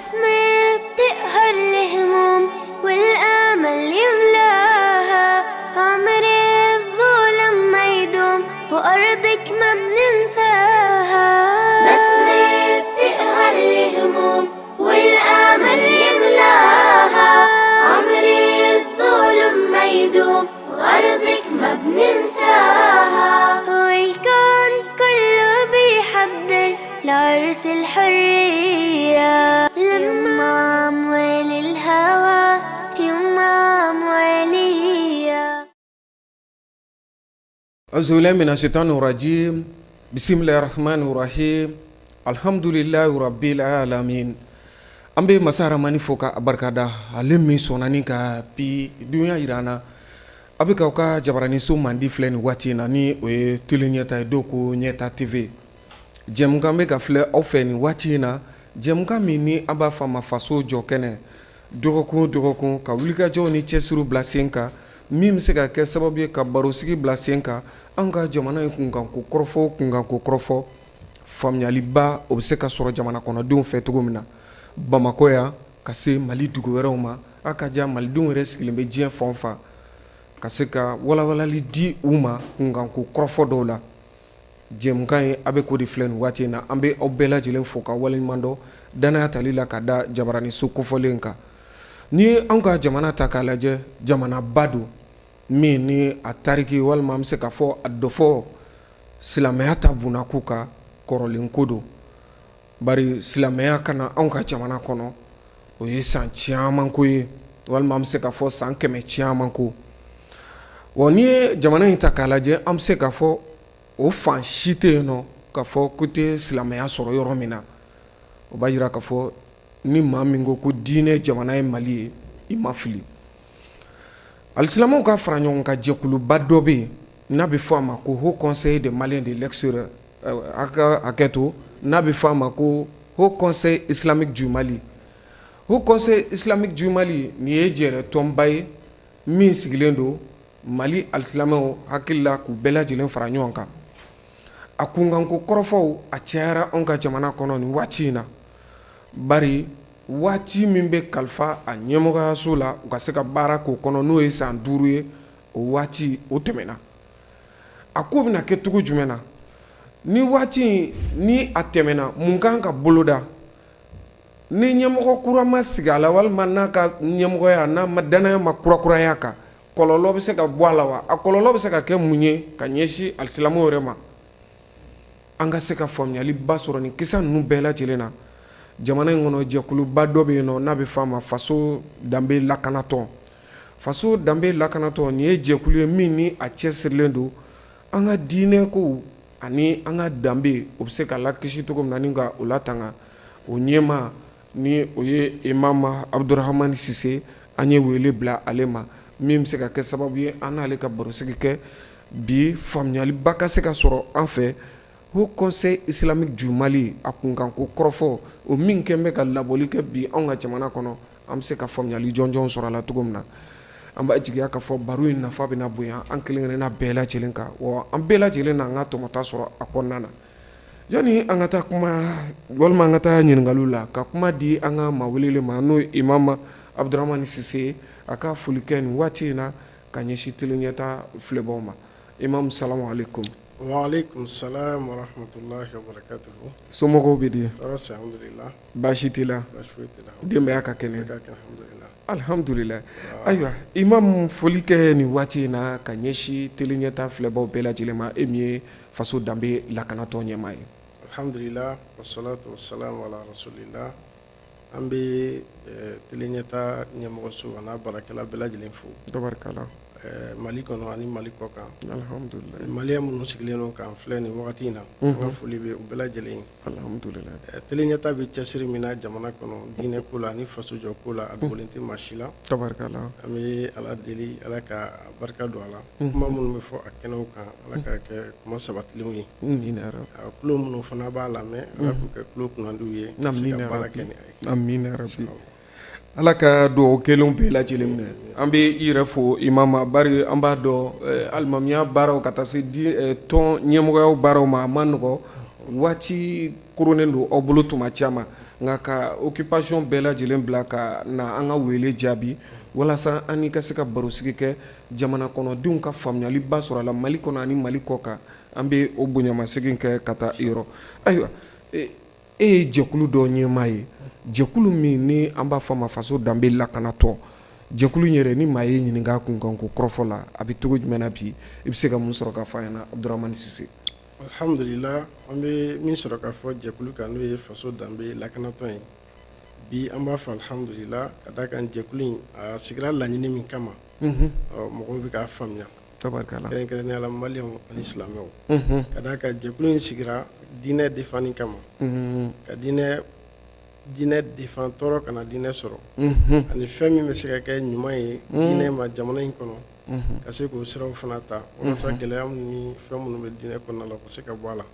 بسمة بتقهر الهموم والآمل يملاها، عمر الظلم ما يدوم وأرضك ما بننساها. بسمة بتقهر الهموم والآمل يملاها، عمر الظلم ما يدوم وأرضك ما بننساها. والكون كله بيحضر لعرس الحرية، لما موالي الهوى يما موالية. أعوذ بالله من الشيطان الرجيم، بسم الله الرحمن الرحيم، الحمد لله رب العالمين. An bɛ masa Ramani fo ka barikada, ale min sɔnna ni ka bi dunya jira an na. A bɛ k'aw ka jabaraninso mandi filɛ nin waati in na, ni o ye Télé Ɲɛta ye, dɔw ko Ɲɛta TV. Jɛmukan bɛ ka filɛ aw fɛ nin waati in na, jɛmukan min ni an b'a fɔ a ma Faso jɔ kɛnɛ. Dɔgɔkun o dɔgɔkun, ka wulikajɔw ni cɛsiriw bila sen kan, min bɛ se ka kɛ sababu ye ka barosigi bila sen kan an ka jamana in kunkanko kɔrɔfɔ, kunkanko kɔrɔfɔ faamuyaliba o bɛ se ka sɔrɔ jamana kɔnɔdenw fɛ cogo min na, Bamakɔ yan ka se Mali dugu wɛrɛw ma. A ka diya malidenw yɛrɛ sigilen bɛ diɲɛ fan o fan, ka se ka walawalali di u ma kunkanko kɔrɔfɔ dɔw la. Jɛmukan ye a bɛ k'o de filɛ nin waati in na. An bɛ aw bɛɛ lajɛlen fo ka waleɲuman dɔn danaya tali la ka da jabaraninso kofɔlen kan. Ni ye anw ka jamana ta k'a lajɛ, jamanaba don min ni a tariki, walima an bɛ se k'a fɔ a dɔfɔ silamɛya ta bunakun kan, kɔrɔlen ko don. Bari silamɛya ka na anw ka jamana kɔnɔ, o ye san caman ko ye, walima an bɛ se k'a fɔ san 100 caman ko. Wa n'i ye jamana in ta k'a lajɛ, an bɛ se k'a fɔ o fan si tɛ yen nɔ k'a fɔ ko tɛ silamɛya sɔrɔ yɔrɔ min na. O b'a jira k'a fɔ ni maa min ko ko diinɛ jamana ye Mali ye, i ma fili. Alisilamɛw ka fara ɲɔgɔn kan jɛkuluba dɔ bɛ yen n'a bɛ fɔ a ma ko Haut Conseil des Maliens de l'extérieur, a ka hakɛ to, n'a bɛ fɔ a ma ko Haut Conseil islamique du Mali. Haut Conseil islamique du Mali, nin ye jɛrɛ tɔnba ye min sigilen don Mali alisilamɛw hakili la k'u bɛɛ lajɛlen fara ɲɔgɔn kan. A kunkanko kɔrɔfɔw a cayara anw ka jamana kɔnɔ nin waati in na, bari waati min bɛ kalifa a ɲɛmɔgɔyaso la u ka se ka baara k'o kɔnɔ, n'o ye san 5 ye, o waati o tɛmɛna. A ko bɛna kɛ cogo jumɛn na ni waati ni a tɛmɛna? Mun kan ka boloda ni ɲɛmɔgɔ kura ma sigi a la, walima n'a ka ɲɛmɔgɔya n'a ma danaya ma kurakuraya kan, kɔlɔlɔ bɛ se ka bɔ a la wa? A kɔlɔlɔ bɛ se ka kɛ mun ye ka ɲɛsin alisilamɛw yɛrɛ ma? An ka se ka faamuyaliba sɔrɔ nin kisa ninnu bɛɛ lajɛlen na. Jamana in kɔnɔ, jɛkuluba dɔ bɛ yen nɔ n'a bɛ fɔ a ma Faso danbe lakanatɔn. Faso danbe lakanatɔn, nin ye jɛkulu ye min ni a cɛsirilen don an ka diinɛ kow ani an ka danbe, o bɛ se ka lakisi cogo min na ni ka o latanga. O ɲɛmaa ni o ye Imam Abdurahamani Sise, an ye wele bila ale ma, min bɛ se ka kɛ sababu ye an n'ale ka barosigi kɛ bi, faamuyaliba ka se ka sɔrɔ an fɛ Haut Conseil islamique du Mali a kunkanko kɔrɔfɔ o min kɛn bɛ ka labɔli kɛ bi anw ka jamana kɔnɔ, an bɛ se ka faamuyali jɔnjɔn sɔrɔ a la cogo min na. An b'a jigiya k'a fɔ baro in nafa bɛna bonya an kelen-kelenna bɛɛ lajɛlen kan, wa an bɛɛ lajɛlen n'an ka tɔmɔta sɔrɔ a kɔnɔna na. Yanni an ka taa kuma walima an ka taa ɲininkaliw la, ka kuma di an ka maa welelen ma, n'o ye Imam Abdurahamani Sise, a ka foli kɛ nin waati in na ka ɲɛsin Télé Ɲɛta filɛbaw ma. Imam, salamu aleykum. Waaleykum salam wa rahmatulahi wa barakatuhu. Somɔgɔw bɛ di? Tɔɔrɔ si, alhamdulillah. Baasi t'i la? Baasi foyi tɛ la. Denbaya ka kɛnɛ? Ka kɛnɛ, alhamdulillah. Alhamdulillah. Ayiwa Imam, foli kɛ nin waati in na ka ɲɛsin Télé Ɲɛta filɛbaw bɛɛ lajɛlen ma, e min ye Faso danbe lakanatɔn ɲɛmaa ye. Alhamdulillah, wassalatu wassalamu ala rasulillah. An bɛ Télé Ɲɛta ɲɛmɔgɔso a n'a baarakɛla bɛɛ lajɛlen fo. Tabarikala. Mali kɔnɔ ani Mali kɔ kan. Alhamdulillah. Malien minnu sigilen don k'an filɛ nin wagati in na, an ka foli bɛ u bɛɛ lajɛlen ye. Alhamdulillah. Télé Ɲɛta bɛ cɛsiri min na jamana kɔnɔ diinɛ ko la ani fasojɔ ko la, a dogolen tɛ maa si la. Tabarikala. An bɛ Ala deli, Ala ka barika don a la. Kuma minnu bɛ fɔ a kɛnɛw kan, Ala ka kɛ kuma sabatilenw ye. Amina yarabi. Tulo minnu fana b'a lamɛn, Ala k'u kɛ tulo kunnandiw ye ka se ka baara kɛ ni a ye. Amina yarabi. Ala ka dugawu kɛlenw bɛɛ lajɛlen minɛ. An bɛ i yɛrɛ fo Imam, bari an b'a dɔn alimamiya baaraw ka taa se tɔn ɲɛmɔgɔya baaraw ma, a ma nɔgɔ, waati koronnen don aw bolo tuma caman. Nka ka occupation bɛɛ lajɛlen bila ka na an ka wele jaabi walasa an ka se ka barosigi kɛ jamana kɔnɔdenw ka faamuyaliba sɔrɔ a la Mali kɔnɔ ani Mali kɔ kan, an bɛ o bonyamasegin kɛ ka taa i yɔrɔ. Ayiwa, e ye jɛkulu dɔ ɲɛmaa ye, jɛkulu min ni an b'a fɔ a ma Faso danbe lakanatɔn. Jɛkulu in yɛrɛ, ni maa y'i ɲininka a kunkanko kɔrɔfɔ la, a bɛ cogo jumɛn na bi? I bɛ se ka mun sɔrɔ ka fɔ an ɲɛna, Abudramani Sise? Alhamdulila, an bɛ min sɔrɔ ka fɔ jɛkulu kan, n'o ye Faso danbe lakanatɔn ye bi, an b'a fɔ alhamdulila, ka d'a kan jɛkulu in a sigira laɲini min kama, ɔ mɔgɔw bɛ k'a faamuya, kɛrɛnkɛrɛnnenya la maliyɛnw ani silamɛw, ka d'a kan jɛkulu in sigira diinɛ defanni kama, ka diinɛ defan, tɔɔrɔ kana diinɛ sɔrɔ, ani fɛn min bɛ se ka kɛ ɲuman ye diinɛ ma jamana in kɔnɔ, ka se k'o siraw fana ta walasa gɛlɛya ni fɛn minnu bɛ diinɛ kɔnɔna la, ka se ka bɔ a la.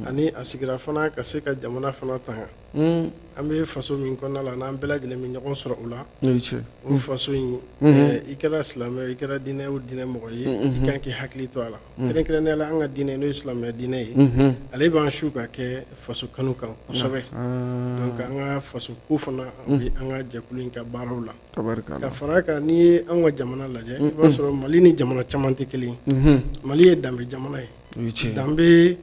Ani a sigira fana ka se ka jamana fana tanga. An bɛ faso min kɔnɔna la, n'an bɛɛ lajɛlen bɛ ɲɔgɔn sɔrɔ o la, o faso in, i kɛra silamɛ, i kɛra diinɛ o diinɛ mɔgɔ ye, i kan k'i hakili to a la. Kɛrɛnkɛrɛnnenya la, an ka diinɛ, n'o ye silamɛya diinɛ ye, ale b'an su ka kɛ faso kanu kan kosɛbɛ. Donc an ka faso ko fana bɛ an ka jɛkulu in ka baaraw la. Ka fara a kan, n'i ye an ka jamana lajɛ, i b'a sɔrɔ Mali ni jamana caman tɛ kelen. Mali ye danbe jamana ye. Danbe,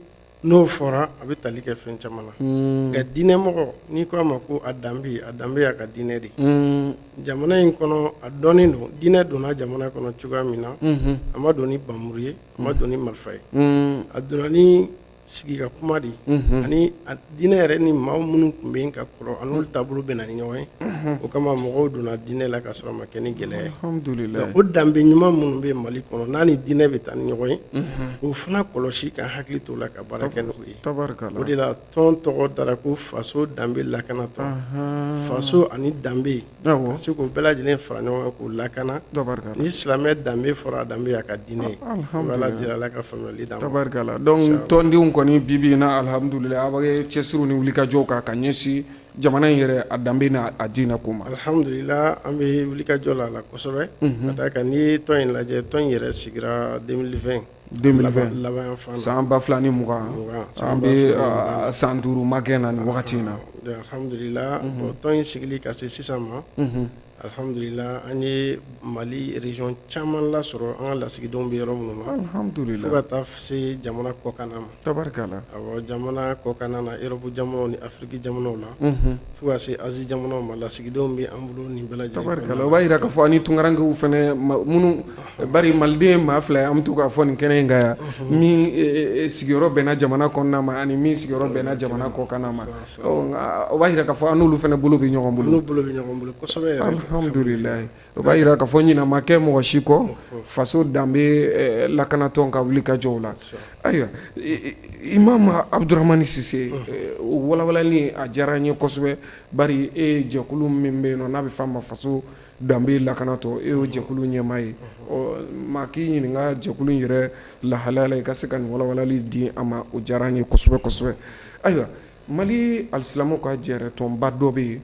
n'o fɔra, a bɛ tali kɛ fɛn caman na. Nka diinɛmɔgɔ, n'i ko a ma ko a danbe, a danbe y'a ka diinɛ de ye. Jamana in kɔnɔ, a dɔnnen don, diinɛ donna jamana kɔnɔ cogoya min na, a ma don ni npanmuru ye, a ma don ni marifa ye, a donna ni sigi ka kuma de ye. Ani diinɛ yɛrɛ ni maa minnu tun bɛ yen ka kɔrɔ, ani olu taabolo bɛnna ni ɲɔgɔn ye. O kama mɔgɔw donna diinɛ la ka sɔrɔ a ma kɛ ni gɛlɛya ye. O danbe ɲuman minnu bɛ Mali kɔnɔ, n'a ni diinɛ bɛ taa ni ɲɔgɔn ye, o fana kɔlɔsi ka hakili t'o la ka baara kɛ n'o ye. O de la tɔn tɔgɔ dara ko Faso danbe lakanatɔn. Faso ani danbe, ka se k'o bɛɛ lajɛlen fara ɲɔgɔn kan k'o lakana. Ni silamɛ danbe fɔra, a danbe y'a ka diinɛ ye. Ala deli, Ala ka faamuyali d'an ma. Tabarikala. Donc tɔndenw kɔni, bi bi in na, alhamdulila, aw bɛ cɛsiriw ni wulikajɔw kan ka ɲɛsin jamana in yɛrɛ a danbe n'a a diinɛ ko ma. Alhamdulila, an bɛ wulikajɔ la a la kosɛbɛ, ka d'a kan n'i ye tɔn in lajɛ, tɔn in yɛrɛ sigira 2020 2020 laban san 2020, an bɛ san 5 magɛn na nin wagati in na. Alhamdulila, bon, tɔn in sigili ka se sisan ma, alhamdulila, an ye Mali région caman lasɔrɔ, an ka lasigidenw bɛ yɔrɔ minnu na, alhamdulila, fo ka taa se jamana kɔkan ma. Tabarikala. Awɔ, jamana kɔkan na, Europe jamanaw ni Afrique jamanaw la, fo ka se Asie jamanaw ma, lasigidenw bɛ an bolo nin bɛɛ lajɛlen. Tabarikala. O b'a jira k'a fɔ ani tunkarankew fana minnu, bari maliden ye maa fila ye, an bɛ to k'a fɔ nin kɛnɛ in kan yan, min sigiyɔrɔ bɛnna jamana kɔnɔna ma ani min sigiyɔrɔ bɛnna jamana kɔkan ma. O b'a jira k'a fɔ an n'olu fana bolo bɛ ɲɔgɔn bolo. N'u bolo bɛ ɲɔgɔn bolo kosɛbɛ yɛrɛ. Alhamdulilayi. O b'a jira k'a fɔ ɲinɛ ma kɛ mɔgɔ si kɔ faso danbe lakanatɔn ka wulikajɔw la. Ayiwa, Imam Abudramani Sise, o walawalali a diyara n ye kosɛbɛ, bari e ye jɛkulu min bɛ yen nɔ n'a bɛ f'a ma Faso danbe lakanatɔn, e y'o jɛkulu ɲɛmaa ye. Ɔ, maa k'i ɲininka jɛkulu in yɛrɛ lahalaya la, i ka se ka nin walawalali di an ma, o diyara an ye kosɛbɛ kosɛbɛ. Ayiwa, Mali alisilamɛw ka jɛrɛtɔnba dɔ bɛ yen,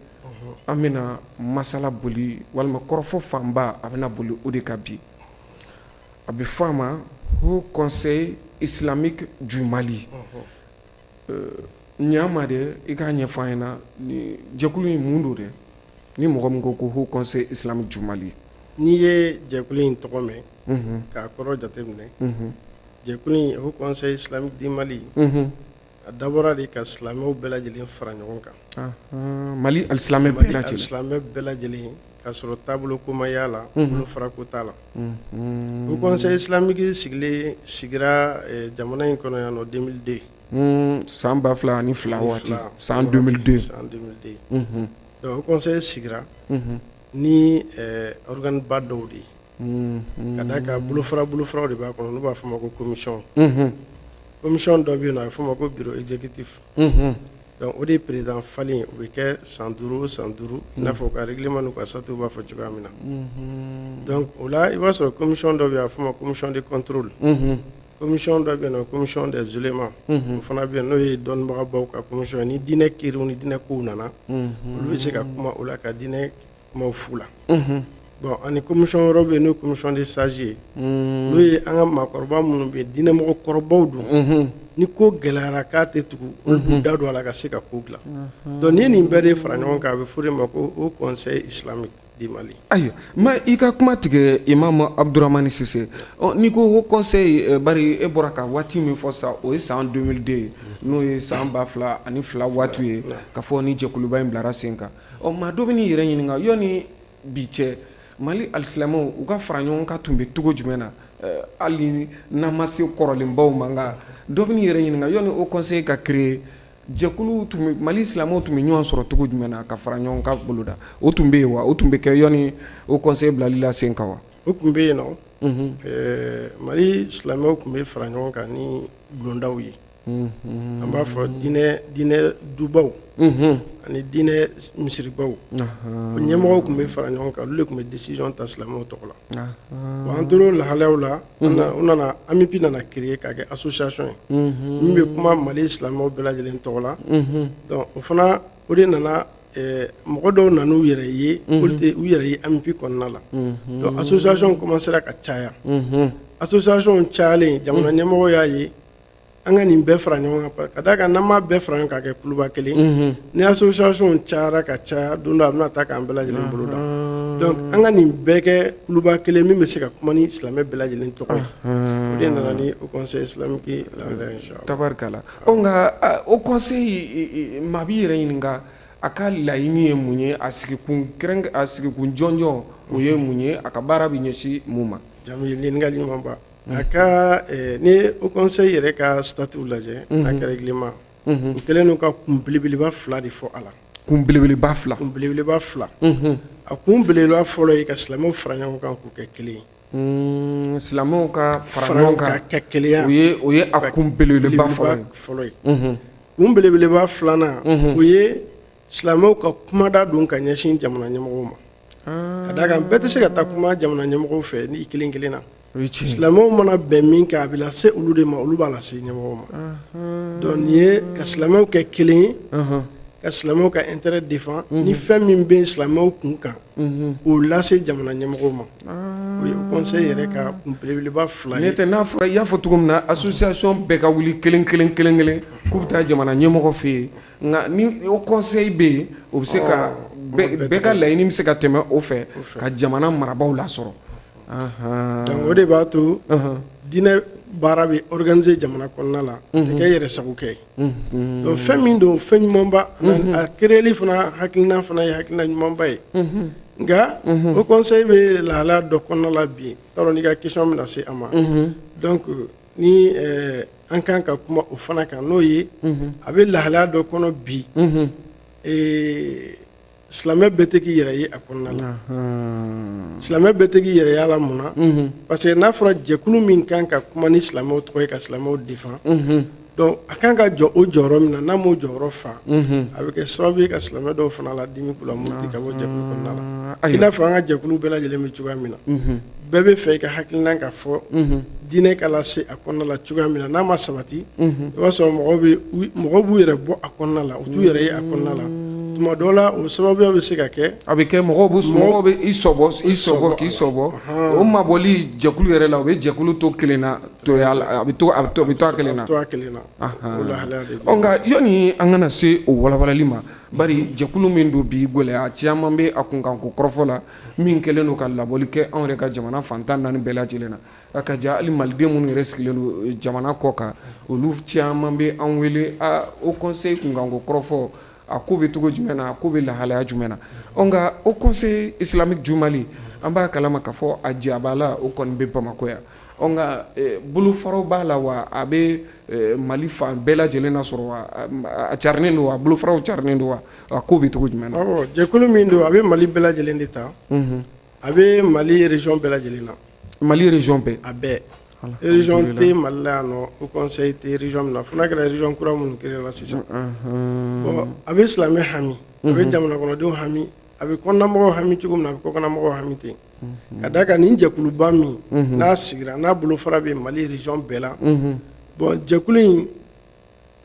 an bɛna masala boli walima kɔrɔfɔ fanba a bɛna boli o de kan bi. A bɛ fɔ a ma Haut Conseil islamique du Mali. Ɲa ma dɛ, i k'a ɲɛfɔ an ɲɛna ni jɛkulu in mun don dɛ, ni mɔgɔ min ko ko Haut Conseil islamique du Mali. N'i ye jɛkulu in tɔgɔ mɛn k'a kɔrɔ jateminɛ, jɛkulu in, Haut Conseil islamique du Mali, a dabɔra de ka silamɛw bɛɛ lajɛlen fara ɲɔgɔn kan. Mali alisilamɛ bɛɛ lajɛlen. Alisilamɛ bɛɛ lajɛlen, k'a sɔrɔ taabolo ko ma y'a la, bolofara ko t'a la. Haut Conseil islamique sigilen sigira jamana in kɔnɔ yan nɔ 2002. San 2002 waati, san 2002. San 2002. Donc Haut Conseil sigira ni organe ba dɔw de ye. Ka d'a kan bolofara bolofaraw de b'a kɔnɔ, n'u b'a fɔ ma ko commission. Commission dɔ bɛ yen nɔ, a bɛ f'o ma ko bureau exécutif. Donc o de ye président falen, o bɛ kɛ san 5 o san 5, i n'a fɔ u ka règlement n'u ka statut b'a fɔ cogoya min na. Donc o la, i b'a sɔrɔ commission dɔ bɛ yen, a bɛ f'o ma commission de contrôle. Commission dɔ bɛ yen nɔ, commission des oulémas, o fana bɛ yen, n'o ye dɔnnibagabaw ka commission ye. Ni diinɛ kiriw ni diinɛ kow nana, olu bɛ se ka kuma o la ka diinɛ kumaw f'u la. Bon, ani commission wɛrɛ bɛ yen, n'o ye commission des sages ye, n'o ye an ka maakɔrɔba minnu bɛ yen, diinɛmɔgɔ kɔrɔbaw don, ni ko gɛlɛyara k'a tɛ tugu, olu b'u da don a la ka se ka ko dilan. Donc n'i ye nin bɛɛ de fara ɲɔgɔn kan, a bɛ fɔ de ma ko Haut Conseil islamique du Mali. Ayiwa, ma i ka kuma tigɛ, Imam Abdramane Cissé. N'i ko Haut Conseil, bari e bɔra ka waati min fɔ sisan, o ye san 2002 ye, n'o ye san 2002 waati ye, ka fɔ ni jɛkuluba in bilara sen kan. Ɔ, maa dɔ bɛ n'i yɛrɛ ɲininka, yɔni bi cɛ, Mali alisilamɛw u ka fara ɲɔgɔn kan tun bɛ cogo jumɛn na? Hali n'an ma se kɔrɔlenbaw ma, nka dɔ bɛ n'i yɛrɛ ɲininka, yɔni Haut Conseil ka créer, jɛkulu tun bɛ, Mali silamɛw tun bɛ ɲɔgɔn sɔrɔ cogo jumɛn na ka fara ɲɔgɔn kan boloda? O tun bɛ yen wa? O tun bɛ kɛ yɔni Haut Conseil bilali la sen kan wa? O tun bɛ yen nɔ. Mali silamɛw tun bɛ fara ɲɔgɔn kan ni bulondaw ye. An b'a fɔ diinɛ dubaw ani diinɛ misiribaw, o ɲɛmɔgɔw tun bɛ fara ɲɔgɔn kan, olu de tun bɛ décision ta silamɛw tɔgɔ la. Bon, an tor'o lahalayaw la, u nana AMUPI nana créer k'a kɛ association ye min bɛ kuma Mali silamɛw bɛɛ lajɛlen tɔgɔ la. Donc o fana, o de nana, mɔgɔ dɔw nana u yɛrɛ ye, olu tɛ u yɛrɛ ye AMUPI kɔnɔna la. Donc association commencera ka caya. Association cayalen, jamana ɲɛmɔgɔ y'a ye an ka nin bɛɛ fara ɲɔgɔn kan, ka d'a kan n'an m'a bɛɛ fara ɲɔgɔn kan kɛ kuluba kelen, ni association cayara ka caya, don dɔ a bɛna taa k'an bɛɛ lajɛlen bolo da. Donc an ka nin bɛɛ kɛ kuluba kelen min bɛ se ka kuma ni silamɛ bɛɛ lajɛlen tɔgɔ ye. O de nana ni Haut Conseil islamique. Tabarikala. Ɔ, nka Haut Conseil, maa b'i yɛrɛ ɲininka, a ka laɲini ye mun ye? A sigikun kɛrɛn, a sigikun jɔnjɔn o ye mun ye? A ka baara bɛ ɲɛsin mun ma? Jamu, ɲininkali ɲumanba. A ka ni Haut Conseil yɛrɛ ka statut lajɛ, a ka règlement, u kɛlen don ka kun belebeleba fila de fɔ a la. Kun belebeleba fila. Kun belebeleba fila. A kun belebeleba fɔlɔ ye ka silamɛw fara ɲɔgɔn kan k'u kɛ kelen ye. Silamɛw ka fara ɲɔgɔn kan kɛ kelen, o ye a kun belebeleba fɔlɔ ye. Kun belebeleba filanan, o ye silamɛw ka kumada don ka ɲɛsin jamana ɲɛmɔgɔw ma. Ka d'a kan bɛɛ tɛ se ka taa kuma jamana ɲɛmɔgɔw fɛ n'i kelen kelen na. Silamɛw mana bɛn min kan, a bɛ lase olu de ma, olu b'a lase ɲɛmɔgɔw ma. Donc nin ye ka silamɛw kɛ kelen ye, ka silamɛw ka intérêt défend, ni fɛn min bɛ silamɛw kun kan, k'o lase jamana ɲɛmɔgɔw ma. O ye Conseil yɛrɛ ka kun belebeleba fila ye. N'o tɛ, n'a fɔra, i y'a fɔ cogo min na, association bɛɛ ka wuli kelen kelen kelen kelen k'u bɛ taa jamana ɲɛmɔgɔ fɛ yen, nka ni Haut Conseil bɛ yen, o bɛ se ka bɛɛ ka laɲini bɛ se ka tɛmɛ o fɛ ka jamana marabaaw lasɔrɔ. Donc o de b'a to diinɛ baara bɛ organiser jamana kɔnɔna la, a tɛ kɛ yɛrɛ sago kɛ ye. Donc fɛn min don, fɛn ɲumanba, a créeli fana hakilina fana ye hakilina ɲumanba ye. Nka Haut Conseil bɛ lahalaya dɔ kɔnɔna la bi, n t'a dɔn n'i ka question bɛna se a ma. Donc ni an kan ka kuma o fana kan, n'o ye a bɛ lahalaya dɔ kɔnɔ bi, silamɛ bɛɛ tɛ k'i yɛrɛ ye a kɔnɔna la. Silamɛ bɛɛ tɛ k'i yɛrɛ ye a la. Mun na? Parce que n'a fɔra jɛkulu min kan ka kuma ni silamɛw tɔgɔ ye, ka silamɛw défend, donc a kan ka jɔ o jɔyɔrɔ min na, n'a m'o jɔyɔrɔ fa, a bɛ kɛ sababu ye ka silamɛ dɔw fana ladimi, k'u lamuruti ka bɔ jɛkulu kɔnɔna la. I n'a fɔ an ka jɛkulu bɛɛ lajɛlen bɛ cogoya min na, bɛɛ bɛ fɛ i ka hakilina ka fɔ, diinɛ ka lase a kɔnɔna la cogoya min na, n'a ma sabati, i b'a sɔrɔ mɔgɔw b'u yɛrɛ bɔ a kɔnɔna la, u t'u yɛrɛ ye a kɔnɔna la. Tuma dɔw la, o sababuya bɛ se ka kɛ a bɛ kɛ mɔgɔw bɛ mɔgɔw bɛ i sɔbɔ i sɔbɔ k'i sɔbɔ. O mabɔli jɛkulu yɛrɛ la, o bɛ jɛkulu to kelen na, toya la, a bɛ to a bɛ to a kelen na. To a kelen na, o lahalaya de bɛ. Ɔ, nka yɔni an kana se o walawalali ma, bari jɛkulu min don bi, gɛlɛya caman bɛ a kunkanko kɔrɔfɔ la min kɛlen don ka labɔli kɛ anw yɛrɛ ka jamana fan 14 bɛɛ lajɛlen na. A ka ja hali maliden minnu yɛrɛ sigilen don jamana kɔ kan, olu caman bɛ an wele a Haut Conseil kunkanko kɔrɔfɔ, a ko bɛ cogo jumɛn na, a ko bɛ lahalaya jumɛn na. Ɔ, nka Haut Conseil islamique du Mali, an b'a kalama k'a fɔ a jabala o kɔni bɛ Bamakɔ yan. Ɔ, nka bolofaraw b'a la wa? A bɛ Mali fan bɛɛ lajɛlen na sɔrɔ wa? A carinen don wa? Bolofaraw carinen don wa? A ko bɛ cogo jumɛn na? Jɛkulu min don, a bɛ Mali bɛɛ lajɛlen de ta. A bɛ Mali région bɛɛ lajɛlen na. Mali région bɛɛ. A bɛɛ. Région tɛ Mali la yan nɔ Haut Conseil tɛ région min na, fo n'a kɛra région kura minnu créé la sisan. Bon, a bɛ silamɛ hami, a bɛ jamana kɔnɔdenw hami, a bɛ kɔnɔnamɔgɔw hami cogo min na, a bɛ kɔkannamɔgɔw hami ten. Ka d'a kan nin jɛkuluba min n'a sigira, n'a bolofara bɛ Mali région bɛɛ la, bon, jɛkulu in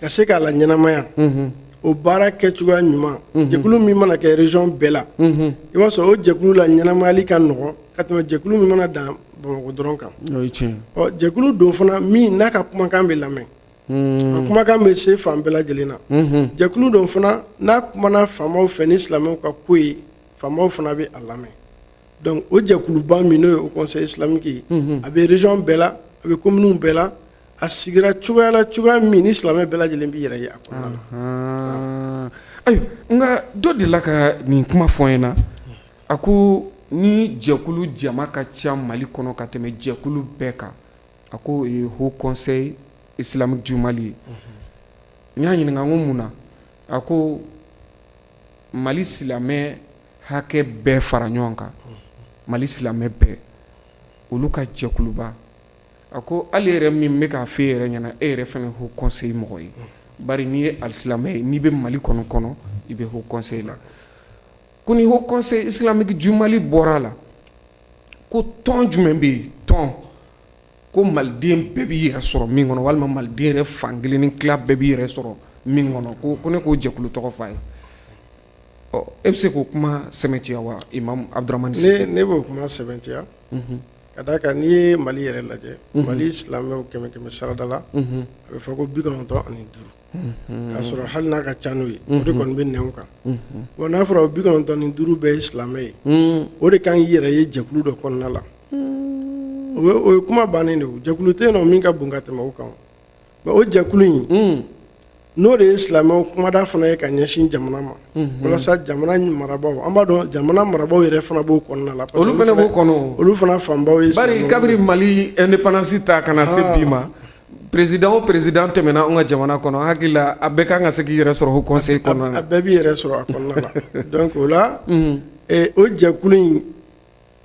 ka se k'a la ɲɛnamaya, O baara kɛcogoya ɲuman, jɛkulu min mana kɛ région bɛɛ la, i b'a sɔrɔ o jɛkulu la ɲɛnamayali ka nɔgɔn ka tɛmɛ jɛkulu min mana dan Bamakɔ dɔrɔn kan. Ɔ, jɛkulu don fana min n'a ka kumakan bɛ lamɛn, a kumakan bɛ se fan bɛɛ lajɛlen na. Jɛkulu don fana n'a kumana faamaw fɛ ni silamɛw ka ko ye, faamaw fana bɛ a lamɛn. Donc o jɛkuluba min n'o ye Haut Conseil islamique ye, a bɛ région bɛɛ la, a bɛ communes bɛɛ la, a sigira cogoya la, cogoya min ni silamɛ bɛɛ lajɛlen b'i yɛrɛ ye a kɔnɔna la. Ayiwa, nka dɔ delila ka nin kuma fɔ n ɲɛna. A ko ni jɛkulu jama ka ca Mali kɔnɔ ka tɛmɛ jɛkulu bɛɛ kan, a ko o ye Haut Conseil islamique du Mali ye. N y'a ɲininka ko mun na? A ko Mali silamɛ hakɛ bɛɛ fara ɲɔgɔn kan, Mali silamɛ bɛɛ, olu ka jɛkuluba. A ko hali yɛrɛ min bɛ k'a fɔ e yɛrɛ ɲɛna, e yɛrɛ fana Haut Conseil mɔgɔ ye, bari n'i ye alisilamɛ ye, n'i bɛ Mali kɔnɔ kɔnɔ, i bɛ Haut Conseil la. Ko ni Haut Conseil islamique du Mali bɔra a la, ko tɔn jumɛn bɛ yen, tɔn ko maliden bɛɛ b'i yɛrɛ sɔrɔ min kɔnɔ, walima maliden yɛrɛ fan kelen ni tila bɛɛ b'i yɛrɛ sɔrɔ min kɔnɔ? Ko ne k'o jɛkulu tɔgɔ f'a ye. Ɔ, e bɛ se k'o kuma sɛmɛntiya wa, Imam Abdramane Sise? Ne b'o kuma sɛmɛntiya, ka d'a kan n'i ye Mali yɛrɛ lajɛ, Mali silamɛw kɛmɛ kɛmɛ sarada la, a bɛ fɔ ko 95, k'a sɔrɔ hali n'a ka ca n'o ye, o de kɔni bɛ nɛnw kan. Bon, n'a fɔra o 95 bɛɛ ye silamɛ ye, o de kan k'i yɛrɛ ye jɛkulu dɔ kɔnɔna la, o ye kuma bannen de ye. Jɛkulu tɛ yen nɔ min ka bon ka tɛmɛ o kan. Mais o jɛkulu in, n'o de ye silamɛw kumada fana ye ka ɲɛsin jamana ma, walasa jamana marabaaw, an b'a dɔn jamana marabaaw yɛrɛ fana b'o kɔnɔna la. Olu fana b'o kɔnɔ. Olu fana fanbaw ye. Bari kabiri Mali indépendance ta ka na se bi ma, président o président tɛmɛna anw ka jamana kɔnɔ, hakili la a bɛɛ kan ka se k'i yɛrɛ sɔrɔ Haut Conseil kɔnɔna na. A bɛɛ b'i yɛrɛ sɔrɔ a kɔnɔna la. Donc o la, o jɛkulu in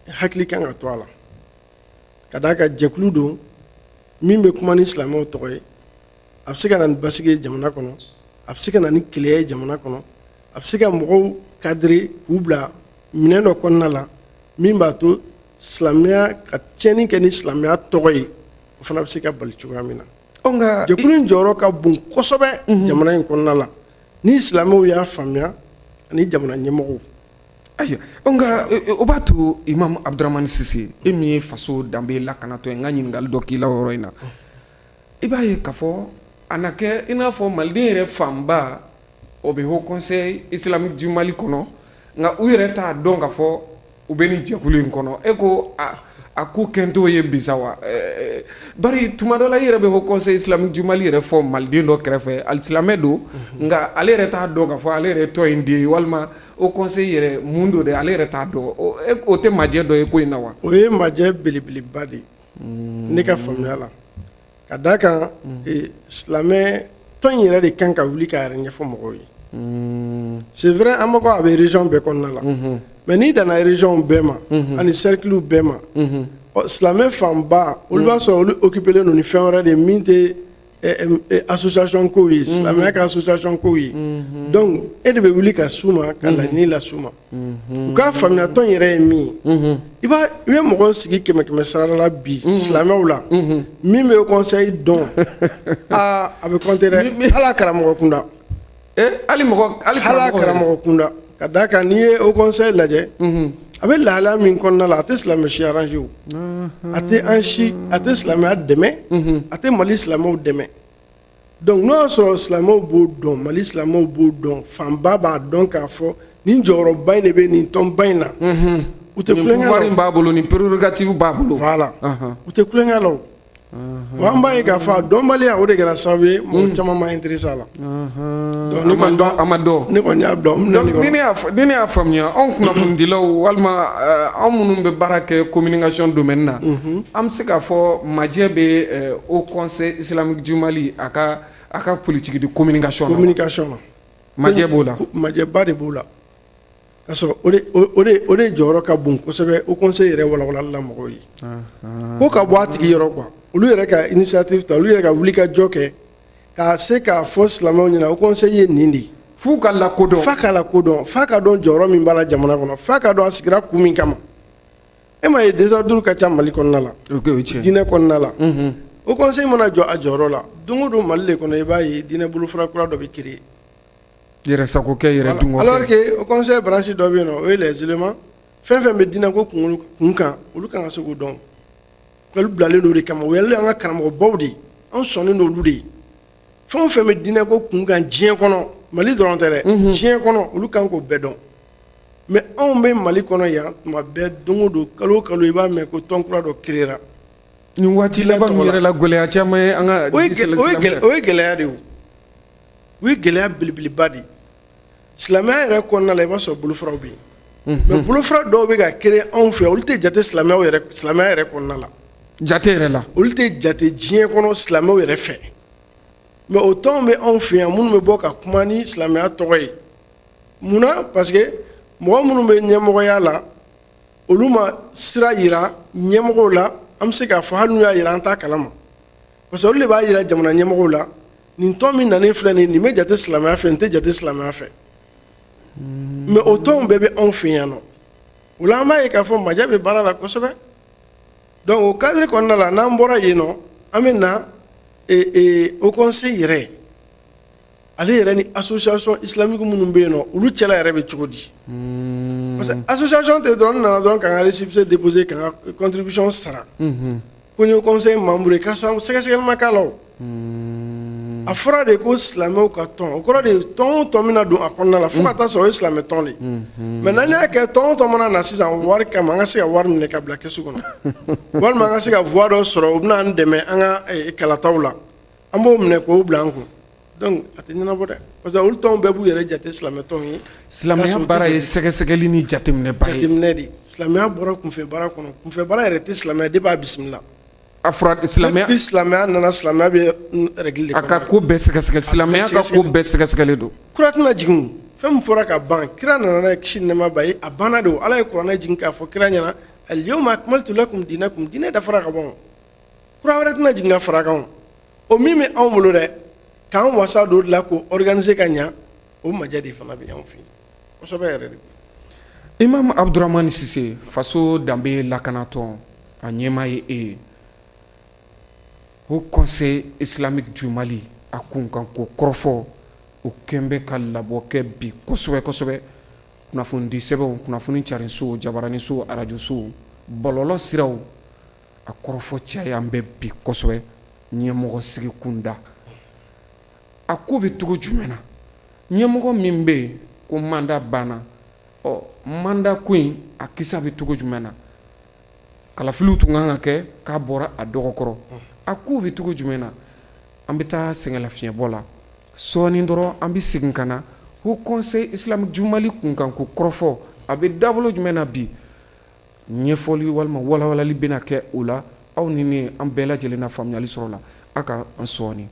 hakili kan ka to a la, ka d'a kan jɛkulu don min bɛ kuma ni silamɛw tɔgɔ ye. A bɛ se ka na ni basigi ye jamana kɔnɔ, a bɛ se ka na ni kelenya ye jamana kɔnɔ, a bɛ se ka mɔgɔw cadrer k'u bila minɛn dɔ kɔnɔna la min b'a to silamɛya ka tiɲɛni kɛ ni silamɛya tɔgɔ ye, o fana bɛ se ka bali cogoya min na. Nka jɛkulu in jɔyɔrɔ ka bon kosɛbɛ jamana in kɔnɔna la, ni silamɛw y'a faamuya ani jamana ɲɛmɔgɔw. Ayiwa, nka o b'a to, Imam Abdramane Sise, e min ye faso danbe lakanatɔ ye, n ka ɲininkali dɔ k'i la o yɔrɔ in na. I b'a ye k'a fɔ a na kɛ i n'a fɔ maliden yɛrɛ fanba, o bɛ Haut Conseil islamique du Mali kɔnɔ, nka u yɛrɛ t'a dɔn k'a fɔ u bɛ nin jɛkulu in kɔnɔ. E ko a ko kɛntɔ ye bi sa wa? Bari tuma dɔ la, i yɛrɛ bɛ Haut Conseil islamique du Mali yɛrɛ fɔ maliden dɔ kɛrɛfɛ, alisilamɛ don, nka ale yɛrɛ t'a dɔn k'a fɔ ale yɛrɛ tɔn in den ye, walima Haut Conseil yɛrɛ mun don dɛ, ale yɛrɛ t'a dɔn. O tɛ majɛ dɔ ye ko in na wa? O ye majɛ belebeleba de ye ne ka faamuya la, ka d'a kan silamɛ tɔn in yɛrɛ de kan ka wuli k'a yɛrɛ ɲɛfɔ mɔgɔw ye. C'est vrai, an b'a fɔ a bɛ région bɛɛ kɔnɔna la, mais n'i danna région bɛɛ ma ani cercle bɛɛ ma, ɔ, silamɛ fanba, olu b'a sɔrɔ olu occupélen don ni fɛn wɛrɛ de ye min tɛ association kow ye, silamɛya ka association kow ye. Donc e de bɛ wuli ka s'u ma, ka laɲini las'u ma, u k'a faamuya tɔn yɛrɛ ye min ye. I b'a, i bɛ mɔgɔw sigi kɛmɛ kɛmɛ sarada la bi silamɛw la, min bɛ conseil dɔn, aa, a bɛ compter dɛ, hali a karamɔgɔ kunda. Hali mɔgɔ hali a karamɔgɔ kunda, ka d'a kan n'i ye haut conseil lajɛ, a bɛ lahalaya min kɔnɔna la, a tɛ silamɛ si arranger o, a tɛ an si, a tɛ silamɛya dɛmɛ, a tɛ Mali silamɛw dɛmɛ. Donc n'o y'a sɔrɔ silamɛw b'o dɔn, Mali silamɛw b'o dɔn, fanba b'a dɔn k'a fɔ nin jɔyɔrɔba in de bɛ nin tɔnba in na, u tɛ tulonkɛ la. Nin b'a bolo, nin prérogative b'a bolo. Voilà, u tɛ tulonkɛ la o. Wa an b'a ye k'a fɔ a dɔnbaliya, o de kɛra sababu ye mɔgɔ caman ma intéressé a la. Donc ne kɔni a ma dɔn. Ne kɔni y'a bila o minɛn de kɔnɔ. Ni ne y'a faamuya, anw kunnafonidilaw walima anw minnu bɛ baara kɛ communication domaine na, an bɛ se k'a fɔ majɛ bɛ Haut Conseil islamique du Mali a ka politique de communication na. Communication na. Majɛ b'o la. Majɛba de b'o la. Ka sɔrɔ o de jɔyɔrɔ ka bon kosɛbɛ haut conseil yɛrɛ walawalali la mɔgɔw ye, ko ka bɔ a tigi yɔrɔ quoi, olu yɛrɛ ka initiative ta, olu yɛrɛ ka wuli ka jɔ kɛ k'a se k'a fɔ silamɛw ɲɛna haut conseil ye nin de ye. F'u ka lakodɔn. F'a ka lakodɔn, f'a ka dɔn jɔyɔrɔ min b'a la jamana kɔnɔ, f'a ka dɔn a sigira kun min kama. E m'a ye désordre ka ca Mali kɔnɔna la, diinɛ kɔnɔna la. Haut conseil mana jɔ a jɔyɔrɔ la, don o don Mali de kɔnɔ, i b'a ye diinɛ bolofara kura dɔ bɛ créer. Yɛrɛ sago kɛ, yɛrɛ dun. Alors que haut conseil branche dɔ bɛ yen nɔ, o ye les éléments, fɛn fɛn bɛ diinɛ ko kun kan, olu kan ka se k'o dɔn. Olu bilalen don o de kama. O ye an ka karamɔgɔbaw de ye, an sɔnnen don olu de ye. Fɛn o fɛn bɛ diinɛ ko kun kan diɲɛ kɔnɔ, Mali dɔrɔn tɛ dɛ, diɲɛ kɔnɔ, olu kan k'o bɛɛ dɔn. Mais anw bɛ Mali kɔnɔ yan, tuma bɛɛ, don o don, kalo o kalo, i b'a mɛn ko tɔn kura dɔ créera. Nin waati laban min yɛrɛ la, gɛlɛya caman ye an ka O ye gɛlɛya de ye, o ye gɛlɛya belebeleba de ye. Silamɛya yɛrɛ kɔnɔna la, i b'a sɔrɔ bolofaraw bɛ yen, mais bolofara dɔw bɛ ka créer anw fɛ, olu tɛ jate silamɛya yɛrɛ kɔnɔna la. Jate yɛrɛ la. Olu tɛ jate diɲɛ kɔnɔ silamɛw yɛrɛ fɛ, mais o tɔnw bɛ anw fɛ yan, minnu bɛ bɔ ka kuma ni silamɛya tɔgɔ ye. Munna? Parce que mɔgɔ minnu bɛ ɲɛmɔgɔya la, olu ma sira yira ɲɛmɔgɔw la. An bɛ se k'a fɔ, hali n'u y'a yira, an t'a kalama, parce que olu de b'a yira jamana ɲɛmɔgɔw la: nin tɔn min nanen filɛ nin, nin bɛ jate silamɛya fɛ, nin tɛ jate silamɛya fɛ. Mais o tɔnw bɛɛ bɛ anw fɛ yan nɔ. O la, an b'a ye k'a fɔ majɛ bɛ baara la kosɛbɛ. Donc o cadre kɔnɔna la, n'an bɔra yen nɔ, an bɛ na haut conseil yɛrɛ, ale yɛrɛ ni association islamique minnu bɛ yen nɔ, olu cɛla yɛrɛ bɛ cogo di? Parce que association tɛ dɔrɔn n nana dɔrɔn ka n ka récépissé déposer, ka n ka contribution sara, ko n ye conseil membre ye, k'a sɔrɔ sɛgɛsɛgɛli ma k'a la. O a fɔra de ko silamɛw ka tɔn, o kɔrɔ de ye tɔn o tɔn bɛna don a kɔnɔna la, fo ka taa sɔrɔ o ye silamɛ tɔn de ye. Mais n'an y'a kɛ tɔn o tɔn mana na sisan wari kama, an ka se ka wari minɛ ka bila kɛsu kɔnɔ, walima an ka se ka voix dɔ sɔrɔ, u bɛna an dɛmɛ an ka kalataw la, an b'o minɛ k'o bila an kun. Donc a tɛ ɲɛnabɔ dɛ, parce que olu tɔnw bɛɛ b'u yɛrɛ jate silamɛ tɔnw ye. Silamɛya baara ye sɛgɛsɛgɛli ni jateminɛ ba ye. Jateminɛ de. Silamɛya bɔra kunfɛ baara kɔnɔ. Kunfɛ baara yɛrɛ tɛ silamɛya depuis a bisimila. A fɔra silamɛya. Depuis silamɛya nana, silamɛya bɛ règle de A ka ko bɛɛ sɛgɛsɛgɛ, silamɛya ka ko bɛɛ sɛgɛsɛgɛlen don. Kura tɛna jigin. Fɛn min fɔra ka ban, kira nana n'a ye, kisi ni nɛɛma b'a ye, a banna de. Ala ye kuranɛ jigin k'a fɔ kira ɲɛna: al-yawma akmaltu lakum dinakum. Diinɛ dafara ka ban, kura wɛrɛ tɛna jigin ka fara kan. O min bɛ anw bolo dɛ, k'an wasa don o de la, k'o organiser ka ɲa, o majɛ de fana bɛ anw fɛ yen kosɛbɛ yɛrɛ de. Imam Abdramane Sise, Faso Danbe Lakanatɔn a ɲɛmaa ye e ye. Haut Conseil Islamique du Mali a kunkanko kɔrɔfɔ, o kɛn bɛ ka labɔ kɛ bi kosɛbɛ kosɛbɛ. Kunnafonidi sɛbɛnw, kunnafoni cariso, jabaraninso, arajoso, bɔlɔlɔ siraw, a kɔrɔfɔ caya bɛ bi kosɛbɛ. Ɲɛmɔgɔ sigi kunda, a ko bɛ cogo jumɛn na? Ɲɛmɔgɔ min bɛ yen ko mandat banna, ɔ mandat ko in a kisa bɛ cogo jumɛn na? Kalafiliw tun kan ka kɛ, k'a bɔra a dɔgɔkɔrɔ, a ko bɛ cogo jumɛn na? An bɛ taa sɛgɛnlafiɲɛbɔ la sɔɔni dɔrɔn, an bɛ segin ka na Haut Conseil Islamique du Mali kunkanko kɔrɔfɔ, a bɛ dabolo jumɛn na bi? Ɲɛfɔli walima walawalali bɛna kɛ o la. Aw ni ne, an bɛɛ lajɛlen na faamuyali sɔrɔ la. A ka an sɔɔni.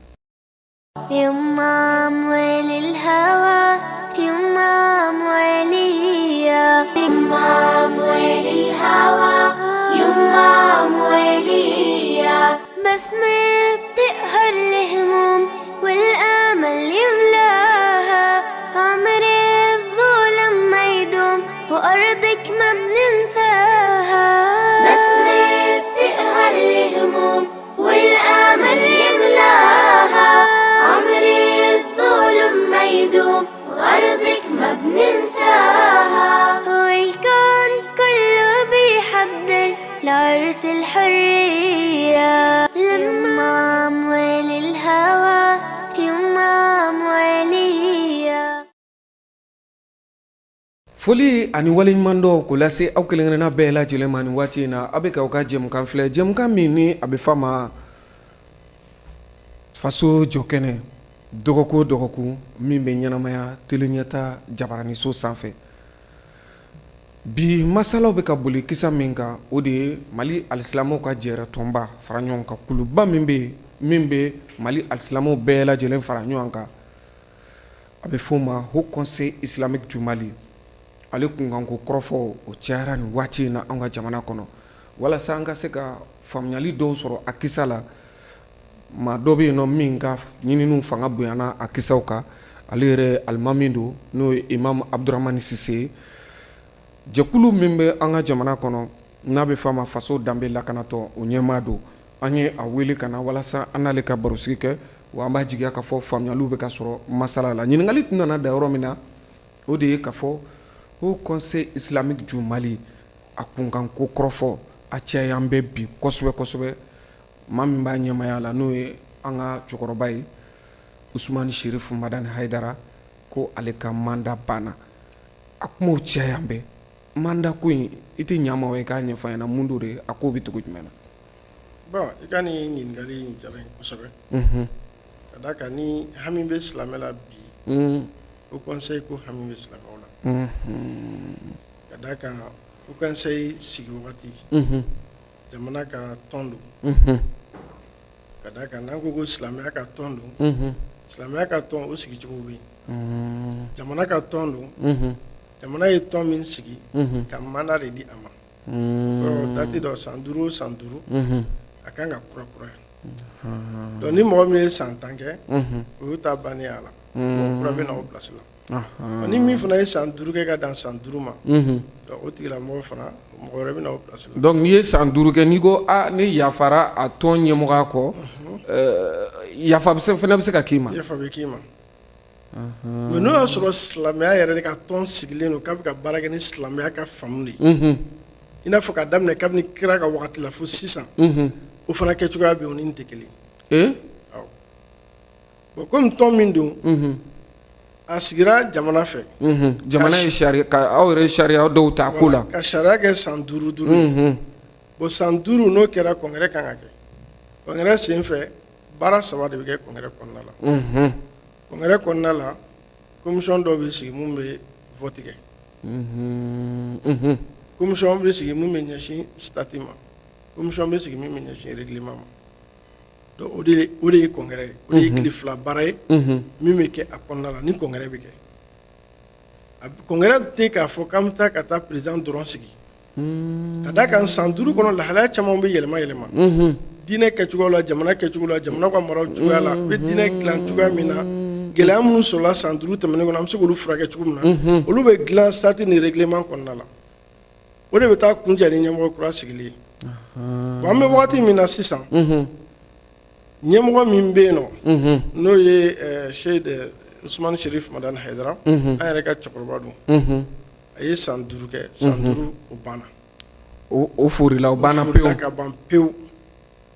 Foli ani waleɲumandɔn k'o lase aw kelenkelenna bɛɛ lajɛlen ma nin waati in na. Aw bɛ k'aw ka jɛmukan filɛ, jɛmukan min ni a bɛ f'a ma Faso Jɔkɛnɛ, dɔgɔkun o dɔgɔkun, min bɛ ɲɛnamaya Tele Ɲɛta jabaraniso sanfɛ. Bi masalaw bɛ ka boli kisa min kan, o de ye Mali alisilamɛw ka jɛrɛ tɔnba fara ɲɔgɔn kan kuluba min bɛ yen, min bɛ Mali alisilamɛw bɛɛ lajɛlen fara ɲɔgɔn kan, a bɛ f'o ma Haut Conseil Islamique du Mali. Ale kunkanko kɔrɔfɔ, o cayara nin waati in na an ka jamana kɔnɔ. Walasa an ka se ka faamuyali dɔw sɔrɔ a kisa la, maa dɔ bɛ yen nɔ min ka ɲininiw fanga bonyana a kisaw kan, ale yɛrɛ alimami don, n'o ye Imam Abdramane Sise ye. Jɛkulu min bɛ an ka jamana kɔnɔ n'a bɛ f'a ma Faso Danbe Lakanatɔn, o ɲɛmaa don. An ye a wele ka na walasa an n'ale ka barosigi kɛ. Wa an b'a jigiya k'a fɔ faamuyaliw bɛ ka sɔrɔ masala la. Ɲininkali tun nana da yɔrɔ min na, o de ye k'a fɔ Haut Conseil islamique du Mali a kunkanko kɔrɔfɔ a cayalen bɛ bi kosɛbɛ kosɛbɛ. Maa min b'a ɲɛmaaya la, n'o ye an ka cɛkɔrɔba ye, Usumani Sirifu Madani Hayidara, ko ale ka mandat banna. A kumaw cayalen bɛ mandat ko in, i tɛ ɲa ma i k'a ɲɛfɔ an ɲɛna mun don de, a ko bɛ cogo jumɛn na? Bon, i ka nin ɲininkali in diyara n ye kosɛbɛ, ka d'a kan ni hami bɛ silamɛ la bi, Haut Conseil ko hami bɛ silamɛw la, ka d'a kan Haut Conseil sigi wagati, jamana ka tɔn don, ka d'a kan n'an ko ko silamɛya ka tɔn don, silamɛya ka tɔn o sigicogo bɛ yen, jamana ka tɔn don, jamana ye tɔn min sigi ka mandat de di a ma. Date dɔ san 5 o san 5, a kan ka kura kuraya. Donc ni mɔgɔ min ye san 10 kɛ, o y'u ta bannen a la, mɔgɔ kura bɛ na o place la. Ni min fana ye san 5 kɛ ka dan san 5 ma, o tigilamɔgɔ fana, mɔgɔ wɛrɛ bɛ na o place la. Donc n'i ye san 5 kɛ, n'i ko aa ne yafara a tɔn ɲɛmɔgɔya kɔ, yafa fana bɛ se ka k'i ma. Yafa bɛ k'i ma. Mais n'o y'a sɔrɔ silamɛya yɛrɛ de ka tɔn sigilen don k'a bɛ ka baara kɛ ni silamɛya ka faamu de ye, i n'a fɔ ka daminɛ kabini kira ka wagati la fo sisan, o fana kɛcogoya bɛ yen, o ni nin tɛ kelen ye. Bon, komi tɔn min don, a sigira jamana fɛ. Jamana ye sariya, aw yɛrɛ ye sariya dɔw ta ko la. Ka sariya kɛ san 5 5 ye. Bon, san 5 n'o kɛra, congrès kan ka kɛ. Congrès senfɛ, baara saba de bɛ kɛ congrès kɔnɔna la. Congrès kɔnɔna la, commission dɔw bɛ sigi min bɛ vote kɛ, commission bɛ sigi min bɛ ɲɛsin statut ma, commission bɛ sigi min bɛ ɲɛsin règlement ma. Donc o de ye congrès ye, o de ye tile 2 baara ye min bɛ kɛ a kɔnɔna la. Ni congrès bɛ kɛ, congrès tɛ k'a fɔ k'an bɛ taa ka taa président dɔrɔn sigi. Ka d'a kan san 5 kɔnɔ, lahalaya caman bɛ yɛlɛma yɛlɛma diinɛ kɛcogo la, jamana kɛcogo la, jamana ka mara cogoya la, bɛ diinɛ dilan cogoya min na, gɛlɛya minnu sɔrɔla san 5 tɛmɛnen kɔnɔ, an bɛ se k'olu furakɛ cogo min na, olu bɛ dilan statut ni règlement kɔnɔna la. O de bɛ taa kuncɛ ni ɲɛmɔgɔ kura sigilen ye. Bon, an bɛ waati min na sisan, ɲɛmɔgɔ min bɛ yen nɔ, n'o ye Seyid Usumani Sirifu Madani Hayidara, an yɛrɛ ka cɛkɔrɔba don, a ye san 5 kɛ. San 5 o banna. O forila, o banna pewu ka ban pewu.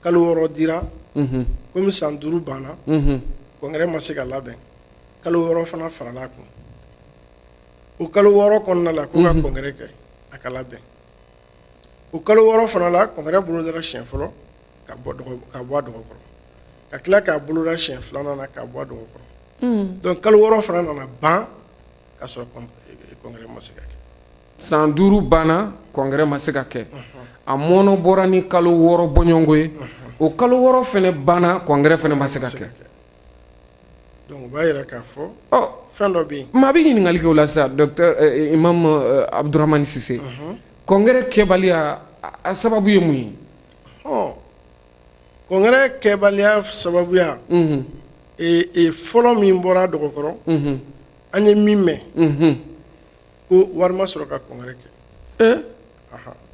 Kalo 6 dira. Komi san 5 banna, congrès ma se ka labɛn, kalo 6 fana farala a kun. O kalo 6 kɔnɔna la, ko ka congrès kɛ, a ka labɛn. O kalo 6 fana la, congrès bolodara siɲɛ fɔlɔ ka bɔ a dɔgɔkɔrɔ, ka tila k'a boloda siɲɛ filanan na k'a bɔ a dɔgɔkɔrɔ. Donc kalo 6 fana nana ban ka sɔrɔ congrès ma se ka kɛ. San 5 banna, congrès ma se ka kɛ. A mɔnɔ bɔra ni kalo 6 bɔɲɔgɔnko ye. O kalo 6 fana banna, congrès fana ma se ka kɛ. Donc o b'a jira k'a fɔ fɛn dɔ bɛ yen. Maa bɛ ɲininkali kɛ o la sisan, docteur imam Abudramani Sise, congrès kɛbaliya a sababu ye mun ye? Congrès kɛbaliya sababuya fɔlɔ min bɔra dɔgɔkɔrɔ, an ye min mɛn, ko wari ma sɔrɔ ka congrès kɛ.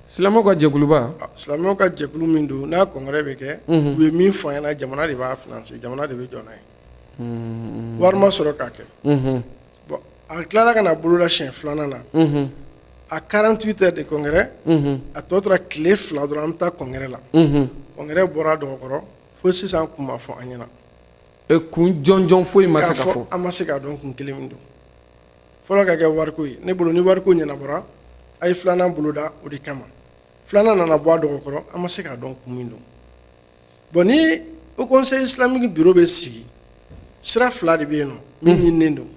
Silamɛw ka jɛkuluba. Silamɛw ka jɛkulu min don, n'a congrès bɛ kɛ, u ye min fɔ an ɲɛna, jamana de b'a financer, jamana de bɛ jɔ n'a ye. Wari ma sɔrɔ k'a kɛ. Bon, a tilala ka na boloda siɲɛ filanan na à 48 heures de congrès, a tɔ tora tile 2 dɔrɔn an bɛ taa congrès la, congrès bɔra dɔgɔkɔrɔ. Fo sisan, kun ma fɔ an ɲɛna. Kun jɔnjɔn foyi ma se ka fɔ. An ma se k'a dɔn kun kelen min don. Fɔlɔ ka kɛ wariko ye. Ne bolo, ni wariko ɲɛnabɔra, a ye filanan boloda o de kama. Filanan nana bɔ a dɔgɔkɔrɔ, an ma se k'a dɔn kun min don. Bon, ni Haut Conseil islamique bureau bɛ sigi, sira fila de bɛ yen nɔ min ɲininen don.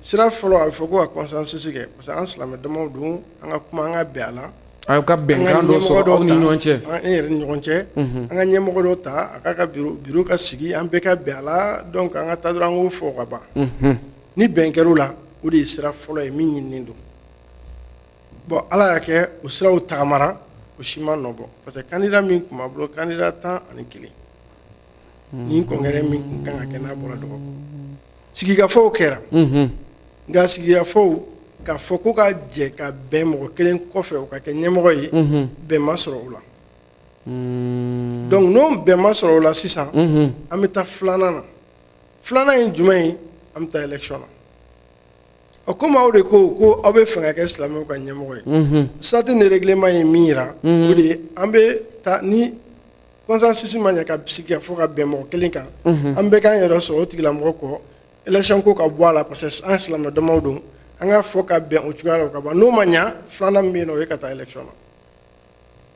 Sira fɔlɔ, a bɛ fɔ ko ka consensus kɛ, parce que an silamɛ damaw don, an ka kuma, an ka bɛn a la. Aw ka bɛnkan dɔ sɔrɔ aw ni ɲɔgɔn cɛ. An yɛrɛ ni ɲɔgɔn cɛ, an ka ɲɛmɔgɔ dɔ ta, a k'a ka bureau ka sigi, an bɛɛ ka bɛn a la. Donc an ka taa dɔrɔn, an k'o fɔ ka ban. Ni bɛn kɛra o la, o de ye sira fɔlɔ ye min ɲininen don. Bon, Ala y'a kɛ, o siraw tagamara, o si ma nɔ bɔ, parce que candidat min tun b'a bolo, candidat 11, nin congrès min tun kan ka kɛ, n'a bɔra dɔgɔ, sigikafɔw kɛra. Nka sigikafɔw k'a fɔ ko ka jɛ ka bɛn mɔgɔ kelen kɔfɛ, o ka kɛ ɲɛmɔgɔ ye, bɛn ma sɔrɔ o la. Donc n'o bɛn ma sɔrɔ o la sisan, an bɛ taa filanan na. Filanan ye jumɛn ye? An bɛ taa élection na. Ɔ, komi aw de ko ko aw bɛ fɛ ka kɛ silamɛw ka ɲɛmɔgɔ ye, statut ni règlement ye min jira, o de ye an bɛ taa ni consensus ma ɲɛ ka sigi fo ka bɛn mɔgɔ kelen kan, an bɛɛ k'an yɛrɛ sɔrɔ o tigilamɔgɔ kɔ, élection ko ka bɔ a la, parce que an silamɛ damaw don, an ka fɔ ka bɛn o cogoya la, o ka ban. N'o ma ɲɛ, filanan min bɛ yen nɔ, o ye ka taa élection na.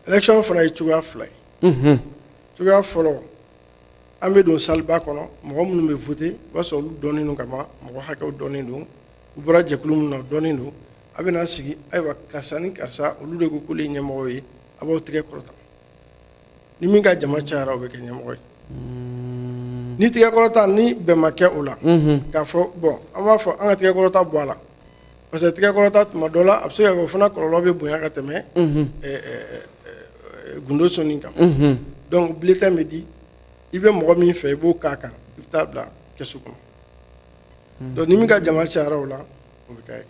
Élection fana ye cogoya fila ye. Cogoya fɔlɔ, an bɛ don salle ba kɔnɔ, mɔgɔ minnu bɛ voter, o b'a sɔrɔ olu dɔnnen don ka ban, mɔgɔ hakɛw dɔnnen don, u bɔra jɛkulu min na, o dɔnnen don. A bɛna sigi, ayiwa, karisa ni karisa, olu de ko k'olu ye ɲɛmɔgɔ ye, a b'aw tɛgɛ kɔrɔta. Ni min ka jama cayara, o bɛ kɛ ɲɛmɔgɔ ye. Ni tɛgɛ kɔrɔta ni bɛn ma kɛ o la, k'a fɔ bon, an b'a fɔ an ka tɛgɛ kɔrɔta bɔ a la, parce que tɛgɛ kɔrɔta tuma dɔ la, a bɛ se ka kɛ o fana kɔlɔlɔ bɛ bonya ka tɛmɛ gundo sɔnni kan. Donc bulletin bɛ di, i bɛ mɔgɔ min fɛ, i b'o k'a kan, i bɛ taa bila kɛsu kɔnɔ. Donc ni min ka jama cayara o la, o bɛ kɛ ye.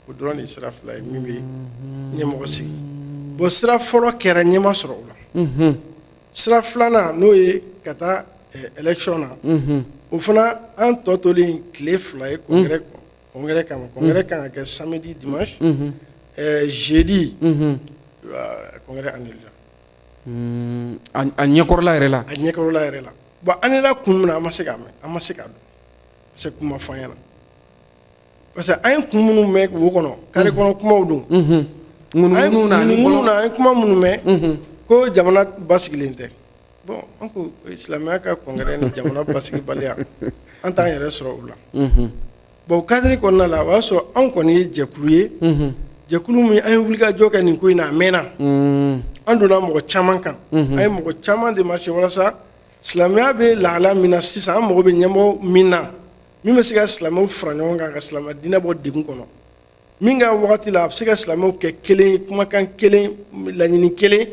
O dɔrɔn de ye sira fila ye min bɛ ɲɛmɔgɔ sigi. Bon, sira fɔlɔ kɛra, ɲɛ ma sɔrɔ o la. Sira filanan, n'o ye ka taa élection na, o fana an tɔ tolen tile 2 ye congrès, congrès kama. Congrès kan ka kɛ samedi, dimanche, jeudi congrès annulé. A ɲɛkɔrɔla yɛrɛ la. A ɲɛkɔrɔla yɛrɛ la. Bon, annulé kun min na, an ma se k'a mɛn, an ma se k'a dɔn, parce que kun ma fɔ an ɲɛna, parce que an ye kun minnu mɛn wo kɔnɔ, carré kɔnɔ kumaw don. Ŋunuŋunu na ani ŋunuŋunu na, an ye kuma minnu mɛn ko jamana basigilen tɛ. Bon, an ko silamɛya ka congrès ni jamana basigibaliya, an t'an yɛrɛ sɔrɔ o la. Bon, o cadre kɔnɔna la, o y'a sɔrɔ anw kɔni ye jɛkulu ye, jɛkulu min an ye wulikajɔ kɛ nin ko in na, a mɛnna. An donna mɔgɔ caman kan, an ye mɔgɔ caman démarché walasa silamɛya bɛ lahala min na sisan, an mago bɛ ɲɛmɔgɔ min na, min bɛ se ka silamɛw fara ɲɔgɔn kan, ka silamɛ diinɛ bɔ degun kɔnɔ, min ka wagati la a bɛ se ka silamɛw kɛ kelen, kumakan kelen, laɲini kelen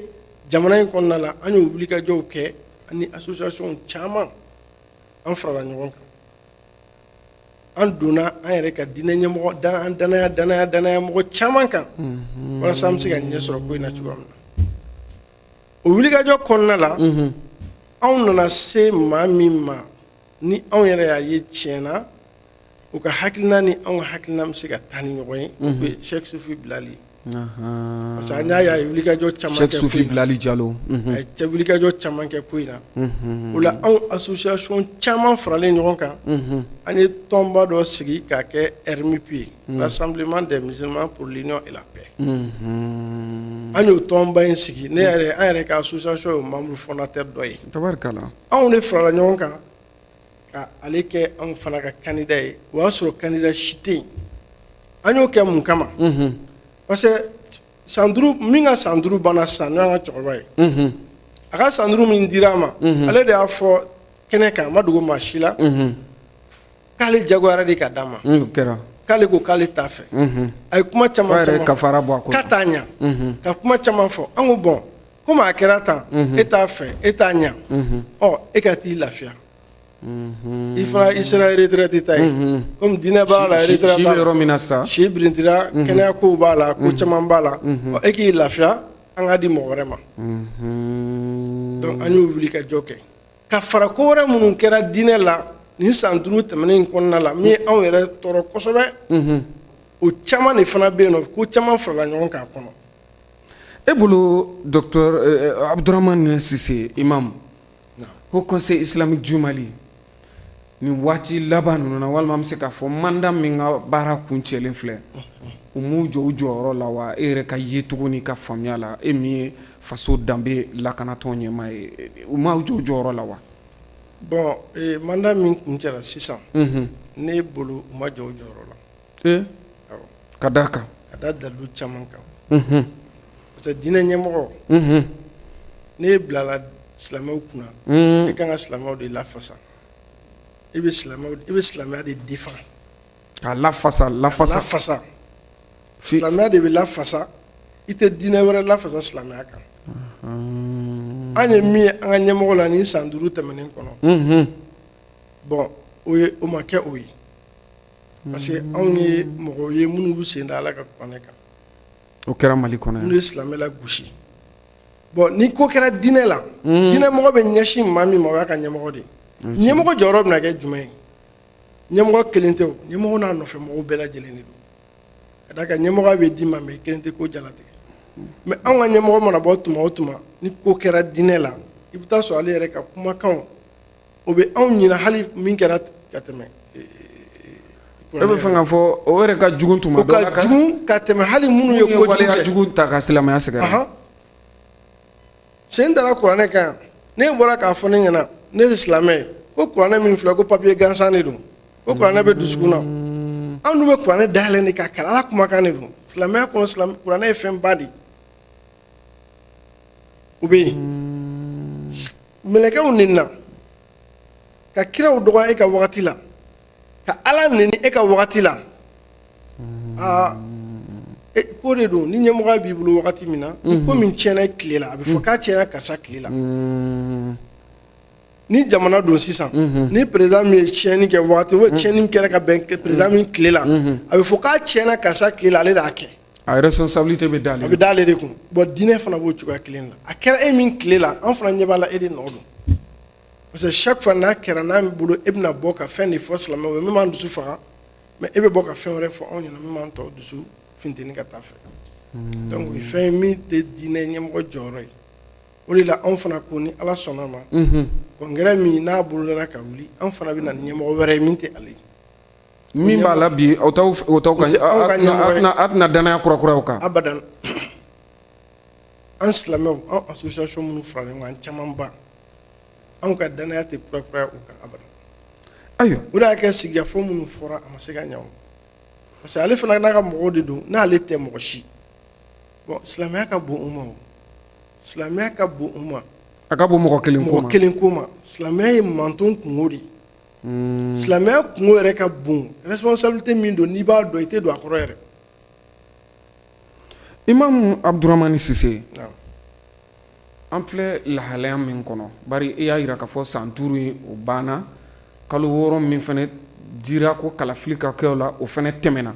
jamana in kɔnɔna la. An y'o wulikajɔw kɛ ani association caman, an farala ɲɔgɔn kan, an donna an yɛrɛ ka diinɛ ɲɛmɔgɔ, an danaya danaya danaya mɔgɔ caman kan, walasa an bɛ se ka ɲɛ sɔrɔ ko in na cogoya min na. O wulikajɔ kɔnɔna la, anw nana se maa min ma, ni anw yɛrɛ y'a ye tiɲɛ na, u ka hakilina ni anw ka hakilina bɛ se ka taa ni ɲɔgɔn ye, o ye Cheikh Sufi Bilali ye, parce que an y'a ye, a ye wulikajɔ caman Cheikh kɛ ko Sufi in na. Bilali Jalo. A ye cɛ wulikajɔ caman kɛ ko in na. O la, anw association caman faralen ɲɔgɔn kan, an ye tɔnba dɔ sigi k'a kɛ RMUP ye, Rassemblement des musulmans pour l'union et la paix. An y'o tɔnba in sigi. Ne yɛrɛ, an yɛrɛ ka association ye membre fondateur dɔ ye. Tabarikala. Anw de farala ɲɔgɔn kan ka ale kɛ anw fana ka candidat ye. O y'a sɔrɔ candidat si tɛ yen. An y'o kɛ mun kama? Parce que san 5 min ka san 5 banna sisan, n'o y'an ka cɛkɔrɔba ye, a ka san 5 min dira a ma, ale de y'a fɔ kɛnɛ kan, a ma dogo maa si la, k'ale jagoyara de ka d'a ma. O kɛra. K'ale ko k'ale t'a fɛ. A ye kuma caman K'a yɛrɛ caman kafara bɔ a ko k'a t'a ɲa, ka kuma caman fɔ. An ko bon, komi a kɛra tan, e t'a fɛ, e t'a ɲa, ɔ, e ka t'i lafiya, i fana i sera retraite ta ye, komi diinɛ b'a la, retraite si bɛ yɔrɔ min na sisan. Si birintira, kɛnɛya kow b'a la, ko caman b'a la, ɔ, e k'i lafiya, an k'a di mɔgɔ wɛrɛ ma. Donc an y'o wuli ka jɔ kɛ, ka fara ko wɛrɛ minnu kɛra diinɛ la nin san 5 tɛmɛnen in kɔnɔna la, min ye anw yɛrɛ tɔɔrɔ kosɛbɛ, o caman de fana bɛ yen nɔ, ko caman farala ɲɔgɔn kan a kɔnɔ. E bolo, docteur Abdourahmane Cissé, imam, Haut Conseil islamique du Mali, nin waati laban ninnu na, walima an bɛ se k'a fɔ mandat min ka baara kuncɛlen filɛ, u m'u jɔ u jɔyɔrɔ la wa? E yɛrɛ ka yecogo n'i ka faamuya la, e min ye faso danbe lakanatɔn ɲɛmaa ye, u m'u jɔ u jɔyɔrɔ la wa? Bon, mandat min kuncɛra sisan, ne bolo, u ma jɔ u jɔyɔrɔ la. Awɔ. Ka d'a kan? Ka da dalilu caman kan, parce que diinɛ ɲɛmɔgɔ, n'e bilala silamɛw kunna, e kan ka silamɛw de lafasa, e bɛ silamɛw, e bɛ silamɛya de défend. K'a lafasa, lafasa. Lafasa, silamɛya de bɛ lafasa, i tɛ diinɛ wɛrɛ lafasa silamɛya kan. An ye min ye an ka ɲɛmɔgɔ la nin san 5 tɛmɛnen kɔnɔ, bon, o ye, o ma kɛ o ye, parce que anw ye mɔgɔw ye minnu b'u sen da Ala ka kuranɛ kan. O kɛra Mali kɔnɔ Minnu yan. ye silamɛ la gosi. Bon, ni ko kɛra diinɛ la, diinɛ mɔgɔ bɛ ɲɛsin maa min ma, o y'a ka ɲɛmɔgɔ de ye. Ɲɛmɔgɔ jɔyɔrɔ bɛna kɛ jumɛn ye? Ɲɛmɔgɔ kelen tɛ, ɲɛmɔgɔ n'a nɔfɛ mɔgɔw bɛɛ lajɛlen de don. Ka d'a kan ɲɛmɔgɔ bɛ d'i ma, mais i kelen tɛ ko jalatigɛ. Mais anw ka ɲɛmɔgɔ mana bɔ tuma o tuma, ni ko kɛra diinɛ la, i bɛ taa sɔrɔ ale yɛrɛ ka kumakan, o bɛ anw ɲinɛ hali min kɛra ka tɛmɛ. E bɛ fɛ k'a fɔ o yɛrɛ ka jugu tuma dɔ la, ka jugu ka tɛmɛ hali minnu ye ko waleya jugu ta ka silamɛya sɛgɛrɛ. Sen dara kuranɛ kan. Ne bɔra k'a fɔ ne ɲɛna, ne ye silamɛ ye, ko kuranɛ min filɛ, ko papier gansan de don, ko kuranɛ bɛ dusukun na. Anw dun bɛ kuranɛ dayɛlɛn de k'a kalan, Ala kumakan de don. Silamɛya kɔnɔ, kuranɛ ye fɛnba de ye. O bɛ yen, mɛlɛkɛw nenina ka kiraw dɔgɔya e ka wagati la, ka Ala neni e ka wagati la. Aa, ko de don. Ni ɲɛmɔgɔ b'i bolo wagati min na, ni ko min tiɲɛna e tile la, a bɛ fɔ k'a tiɲɛna karisa tile la. Ni jamana don sisan, ni président min ye tiɲɛni kɛ wagati o tiɲɛni kɛra ka bɛn président min tile la, a bɛ fɔ k'a tiɲɛna karisa tile la, ale de y'a kɛ. A responsabilité bɛ d'ale, a bɛ d'ale de kun. Bon, diinɛ fana b'o cogoya kelen na. A kɛra e min tile la, an fana ɲɛ b'a la, e de nɔ don. Parce que chaque fois n'a kɛra n'a bolo, e bɛna bɔ ka fɛn de fɔ silamɛw ye min b'an dusu faga, mais e bɛ bɔ ka fɛn wɛrɛ fɔ anw ɲɛna min b'an tɔ dusu funteni ka taa fɛ. Donc o ye fɛn ye min tɛ diinɛ ɲɛmɔgɔ jɔyɔrɔ ye. O de la anw fana ko ni Ala sɔnna ma, congrès min n'a bolodara ka wuli, anw fana bɛ na ni ɲɛmɔgɔ wɛrɛ ye min tɛ ale ye. Min b'a la bi, o t'aw ka a tɛna danaya kura kuraw kan. Abadan. An silamɛw, an association minnu fara ɲɔgɔn kan, an camanba, anw ka danaya tɛ kura kuraya o kan abadan. Ayiwa. O de y'a kɛ sigikafɔ minnu fɔra, a ma se ka ɲɛ o, parce que ale fana n'a ka mɔgɔw de don, n'ale tɛ mɔgɔ si. Bon, silamɛya ka bon o ma, o silamɛya ka bon o ma. A ka bon mɔgɔ kelen ko ma. Mɔgɔ kelen ko ma. Silamɛya ye manton kungo de ye. Silamɛya kungo yɛrɛ ka bon. Responsabilité min don, n'i b'a dɔn, i tɛ don a kɔrɔ yɛrɛ. Imam Abdramani Sise, an filɛ lahalaya min kɔnɔ, bari i y'a jira k'a fɔ san 5 in o banna, kalo 6 min fana dira ko kalafili ka kɛ o la, o fana tɛmɛna.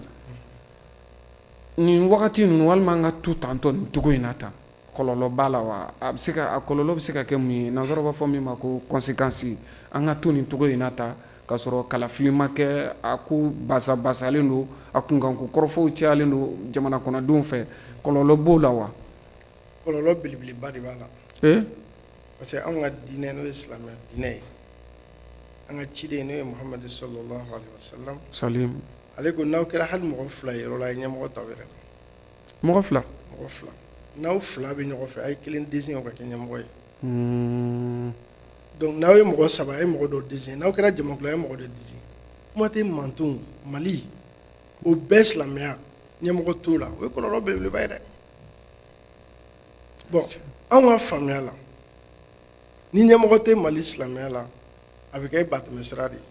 Nin wagati ninnu, walima an ka to tantɔ nin cogo in na tan, kɔlɔlɔ b'a la wa? A bɛ se ka a kɔlɔlɔ bɛ se ka kɛ mun ye? Nansaraw b'a fɔ min ma ko conséquence. An ka to nin cogo in na tan, k'a sɔrɔ kalafili ma kɛ, a ko basabasalen don, a kunkanko kɔrɔfɔw cayalen don jamana kɔnɔdenw fɛ, kɔlɔlɔ b'o la wa? Kɔlɔlɔ belebeleba de b'a la. Parce que anw ka diinɛ, n'o ye silamɛya diinɛ ye, an ka ciden, n'o ye Muhamadu sallallahu alaihi wasallam, salim, ale ko n'aw kɛra hali mɔgɔ 2 ye yɔrɔ la, a ye ɲɛmɔgɔ t'aw yɛrɛ la. Mɔgɔ 2? Mɔgɔ 2. N'aw 2 bɛ ɲɔgɔn fɛ, a ye kelen désigner o ka kɛ ɲɛmɔgɔ ye. Donc n'aw ye mɔgɔ 3, a ye mɔgɔ dɔ désigner. N'aw kɛra jamakulu, a ye mɔgɔ dɔ désigner. Kuma tɛ mantonw Mali, o bɛɛ silamɛya ɲɛmɔgɔ t'o la, o ye kɔlɔlɔ belebeleba ye dɛ. Bon, anw ka faamuya la, ni ɲɛmɔgɔ tɛ Mali silamɛya la, a bɛ kɛ batɛmɛsira de ye,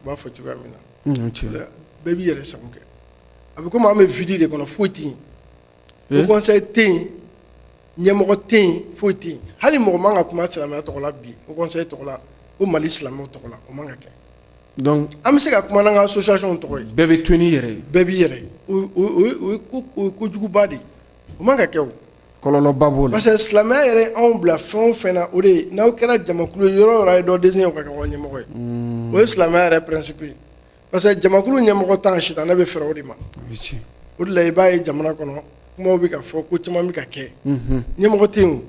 u b'a fɔ cogoya min na, bɛɛ b'i yɛrɛ sago kɛ. A bɛ komi an bɛ vide de kɔnɔ, foyi tɛ yen. Haut conseil tɛ yen, ɲɛmɔgɔ tɛ yen, foyi tɛ yen. Hali mɔgɔ man ka kuma silamɛya tɔgɔ la bi, haut conseil tɔgɔ la, ko Mali silamɛw tɔgɔ la, o man ka kɛ. Donc an bɛ se ka kuma n'an ka association tɔgɔ ye. Bɛɛ bɛ to n'i yɛrɛ ye. Bɛɛ b'i yɛrɛ ye. O ye kojuguba de ye, o man ka kɛ o. Kɔlɔlɔba b'o la. Parce que silamɛya yɛrɛ anw bila fɛn o fɛn na, o de ye n'aw kɛra jamakulu ye yɔrɔ o yɔrɔ, a ye dɔ désigner o ka kɛ aw ka ɲɛmɔgɔ ye. O ye silamɛya yɛrɛ principe ye. Parce que jamakulu ɲɛmɔgɔ tan, sitanɛ bɛ fɛrɛ o de ma. O de la i b'a ye jamana kɔnɔ, kumaw bɛ ka fɔ, ko caman bɛ ka kɛ. Ɲɛmɔgɔ tɛ yen o.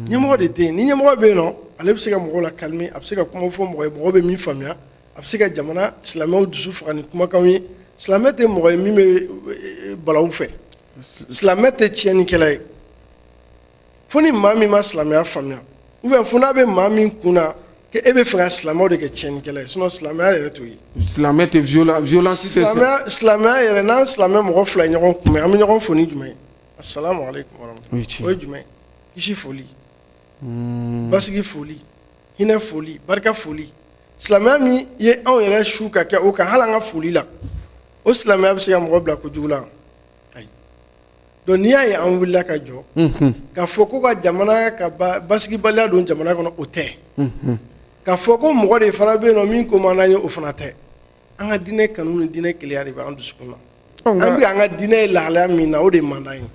Ɲɛmɔgɔ de tɛ yen. Ni ɲɛmɔgɔ bɛ yen nɔ, ale bɛ se ka mɔgɔw la calmer, a bɛ se ka kuma fɔ mɔgɔ ye, mɔgɔ bɛ min faamuya, a bɛ se ka jamana silamɛw dusu faga ni kumakan ye. Silamɛ tɛ mɔgɔ ye min bɛ balawu fɛ. Silamɛ tɛ tiɲɛnikɛla ye. Fo ni maa min ma silamɛya faamuya, ou bien fo n'a bɛ maa min kun na ko e bɛ fɛ ka silamɛw de kɛ tiɲɛnikɛla ye, sinon silamɛya yɛrɛ t'o ye. Silamɛ tɛ violence tɛ. Silamɛya yɛrɛ, n'an silamɛ mɔgɔ 2 ye ɲɔgɔn kunbɛn, an bɛ ɲɔgɔn fo ni jumɛn ye? Assalamu alaikum warahmatullahi. O ye jumɛn ye? Kisi foli, basigi foli, hinɛ foli, barika foli. Silamɛya min ye anw yɛrɛ su ka kɛ o kan, hali an ka foli la, o silamɛya bɛ se ka mɔgɔ bila kojugu la? Ayi. Donc n'i y'a ye an wulila ka jɔ k'a fɔ ko ka jamana ka basigibaliya don jamana kɔnɔ, o tɛ. K'a fɔ ko mɔgɔ de fana bɛ yen nɔ min ko man d'an ye, o fana tɛ. An ka diinɛ kanu ni diinɛ kelenya de bɛ an dusukun na. An bɛ an ka diinɛ ye lahalaya min na, o de man d'an ye.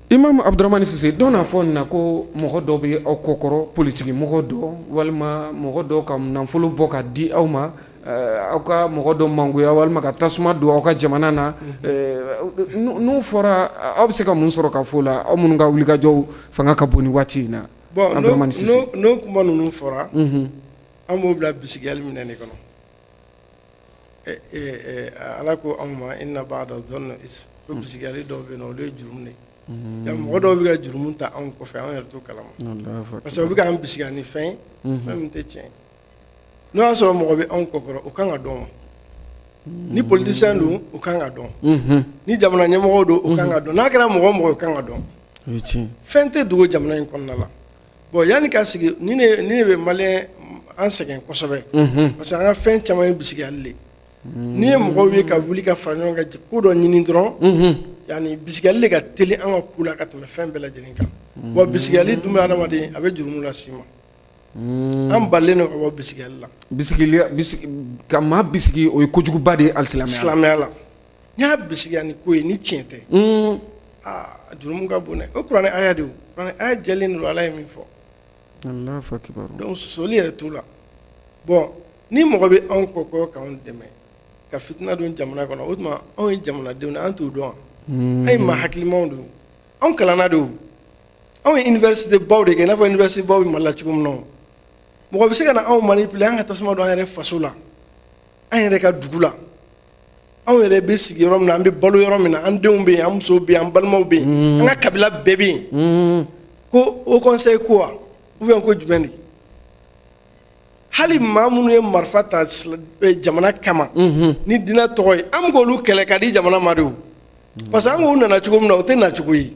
Imam Abdramane Sise, dɔw n'a fɔ nin na ko mɔgɔ dɔ bɛ aw kɔkɔrɔ, politiki mɔgɔ dɔ walima mɔgɔ dɔ ka nafolo bɔ ka di aw ma, aw ka mɔgɔ dɔ mangoya walima ka tasuma don aw ka jamana na. N'o fɔra, aw bɛ se ka mun sɔrɔ ka fɔ la, aw minnu ka wulikajɔw fanga ka bon ni waati in na? Bon, n'o kuma ninnu fɔra, an b'o bila bisigiyali minɛn de kɔnɔ. Ala ko anw ma inna ba'da zanni ism, ko bisigiyali dɔw bɛ yen, olu ye jurumu de ye. Mɔgɔ dɔw bɛ ka jurumu ta anw kɔfɛ, anw yɛrɛ t'o kalama, parce que u bɛ k'an bisigiya ni fɛn fɛn min tɛ tiɲɛ. N'o y'a sɔrɔ mɔgɔ bɛ anw kɔkɔrɔ, o kan ka dɔn. Ni politicien don, o kan ka dɔn. Ni jamana ɲɛmɔgɔ don, o kan ka dɔn. N'a kɛra mɔgɔ mɔgɔ, o kan ka dɔn. Fɛn tɛ dogo jamana in kɔnɔna la. Bon, yanni ka sigi ni ne bɛ malien an sɛgɛn kosɛbɛ, parce que an ka fɛn caman ye bisigiyali de. N'i ye mɔgɔw ye ka wuli ka fara ɲɔgɔn kan ko dɔ ɲini dɔrɔn, yanni bisigiyali de ka teli an ka ko la ka tɛmɛ fɛn bɛɛ lajɛlen kan. Bon, bisigiyali dun bɛ adamaden, a bɛ jurumu las'i ma. An balen don ka bɔ bisigiyali la. Ka maa bisigi, o ye kojuguba de ye alisilamɛya silamɛya la. N'i y'a bisigiya ni ko ye ni tiɲɛ tɛ, aa, jurumu ka bon dɛ. O kuranɛ aya de, kuranɛ aya jɛlen don, Ala ye min fɔ. Allahu akibaru. Donc sɔsɔli yɛrɛ t'o la. Bon, ni mɔgɔ bɛ anw kɔkɔrɔ k'anw dɛmɛ ka fitina don jamana kɔnɔ, o tuma anw ye jamanadenw ye, an t'o dɔn wa? An ye maa hakilimaw de ye, anw kalanna de, anw ye université baw de kɛ, i n'a fɔ université baw bɛ Mali la cogo min na. Mɔgɔ bɛ se ka na anw manipuler, an ka tasuma don an yɛrɛ faso la, an yɛrɛ ka dugu la, anw yɛrɛ bɛ sigi yɔrɔ min na, an bɛ balo yɔrɔ min na, an denw bɛ yen, an musow bɛ yen, an balimaw bɛ yen, an ka kabila bɛɛ bɛ yen, ko haut conseil ko wa, ou bien ko jumɛn de? Hali maa minnu ye marifa ta jamana kama ni diinɛ tɔgɔ ye, an bɛ k'olu kɛlɛ ka di jamana ma de o, parce que an k'u nana cogo min na, o tɛ nacogo ye.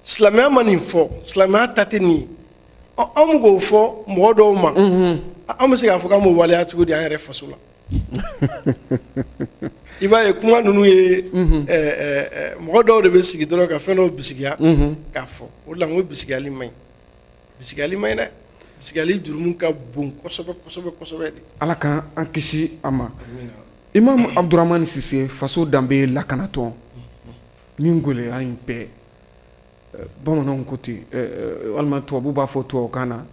Silamɛya ma nin fɔ, silamɛya ta tɛ nin ye. Anw bɛ k'o fɔ mɔgɔ dɔw ma, an bɛ se k'a fɔ k'an b'o waleya cogo di an yɛrɛ faso la? I b'a ye, kuma ninnu ye, mɔgɔ dɔw de bɛ sigi dɔrɔn ka fɛn dɔw bisigiya k'a fɔ. O de la n ko bisigiyali man ɲi, bisigiyali man ɲi dɛ. Bisigiyali jurumu ka bon kosɛbɛ kosɛbɛ kosɛbɛ de. Ala ka an kisi a ma. Imam Abdramane Sise, Faso Danbe Lakanatɔn, ni gɛlɛya in bɛɛ, bamananw ko ten, walima tubabu b'a fɔ tubabukan na,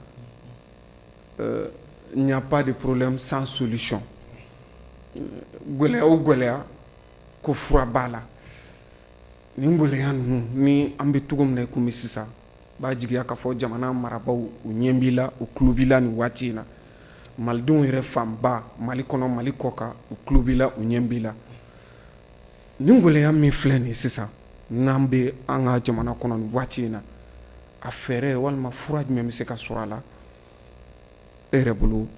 il n'y a pas de problème sans solution. Gɛlɛya o gɛlɛya, ko fura b'a la. Nin gɛlɛya ninnu ni an bɛ cogo min na i komi sisan, b'a jigiya k'a fɔ jamana marabaaw, u ɲɛ b'i la, u tulo b'i la nin waati in na. Malidenw yɛrɛ fanba, Mali kɔnɔ, Mali kɔ kan, u tulo b'i la, u ɲɛ b'i la. Nin gɛlɛya min filɛ nin sisan n'an bɛ an ka jamana kɔnɔ nin waati in na, a fɛɛrɛ walima fura jumɛn bɛ se ka sɔrɔ a la e yɛrɛ bolo,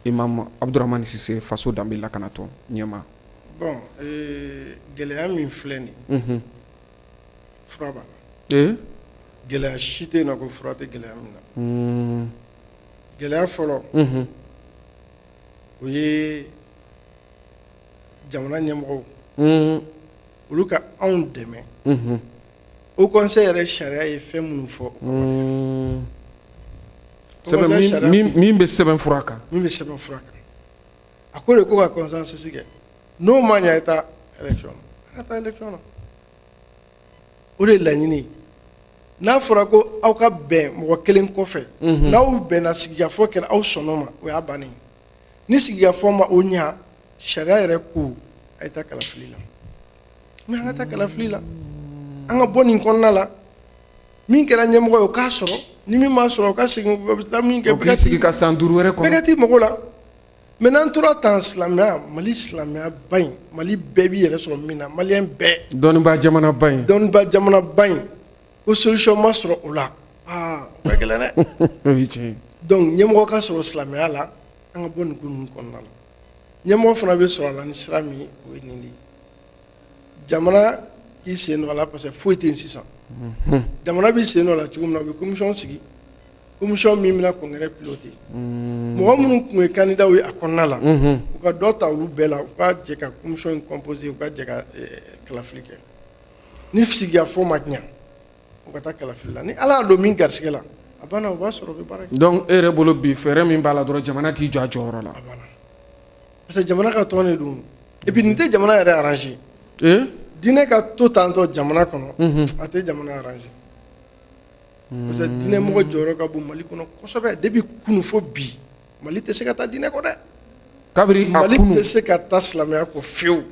Imam Abdramane Sise, Faso Danbe Lakanatɔn ɲɛmaa? Bon, gɛlɛya min filɛ nin, fura b'a la. Gɛlɛya si tɛ yen nɔ ko fura tɛ gɛlɛya min na. Gɛlɛya fɔlɔ, o ye jamana ɲɛmɔgɔw, olu ka anw dɛmɛ. Haut conseil yɛrɛ sariya ye fɛn minnu fɔ, min bɛ sɛbɛn fura kan, min bɛ sɛbɛn fura kan, a ko de ko ka consensus kɛ. N'o ma ɲɛ, a ye taa élection na, an ka taa élection na, o de ye laɲini ye. N'a fɔra ko aw ka bɛn mɔgɔ kelen kɔfɛ, n'aw bɛnna, sigikafɔ kɛra, aw sɔnn'o ma, o y'a bannen ye. Ni sigikafɔ ma o ɲɛ, sariya yɛrɛ ko a ye taa kalafili la. Mais an ka taa kalafili la, an ka bɔ nin kɔnɔna la. Min kɛra ɲɛmɔgɔ ye, o k'a sɔrɔ. Ni min m'a sɔrɔ, o ka segin, o bɛ taa min kɛ. O sigi ka san 5 wɛrɛ kɔnɔ, bɛɛ ka t'i mago la. Mais n'an tora tan, silamɛya, Mali silamɛya ba in, Mali bɛɛ b'i yɛrɛ sɔrɔ min na, malien bɛɛ, dɔnnibaa jamanaba in, dɔnnibaa jamanaba in, ko solution ma sɔrɔ o la, aa, o ka gɛlɛn dɛ. O ye tiɲɛ ye. Donc ɲɛmɔgɔ ka sɔrɔ silamɛya la, an ka bɔ nin ko ninnu kɔnɔna la. Ɲɛmɔgɔ fana bɛ sɔrɔ a la ni sira min ye, o ye nin de ye. Jamana k'i sen don a la, parce que foyi tɛ yen sisan. Jamana b'i sen don a la cogo min na, u bɛ commission sigi, commission min bɛna congrès piloter. Mɔgɔ minnu tun ye candidat ye a kɔnɔna la, u ka dɔ ta olu bɛɛ la, u ka jɛ ka commission in composer, u ka jɛ ka kalafili kɛ. Ni sigikafɔ ma ɲɛ, u ka taa kalafili la. Ni Ala y'a don min garisɛgɛ la, a banna, o b'a sɔrɔ, u bɛ baara kɛ. Donc e yɛrɛ bolo bi, fɛɛrɛ min b'a la dɔrɔn, jamana k'i jɔ a jɔyɔrɔ la. A banna, parce que jamana ka tɔn de don. Et puis nin tɛ jamana yɛrɛ arranger. Diinɛ ka to tantɔ jamana kɔnɔ, a tɛ jamana arranger parce que diinɛ mɔgɔ jɔyɔrɔ ka bon Mali kɔnɔ kosɛbɛ depuis kunun fo bi. Mali tɛ se ka taa diinɛ kɔ dɛ. Kabini Mali tɛ se ka taa silamɛya kɔ fiyewu.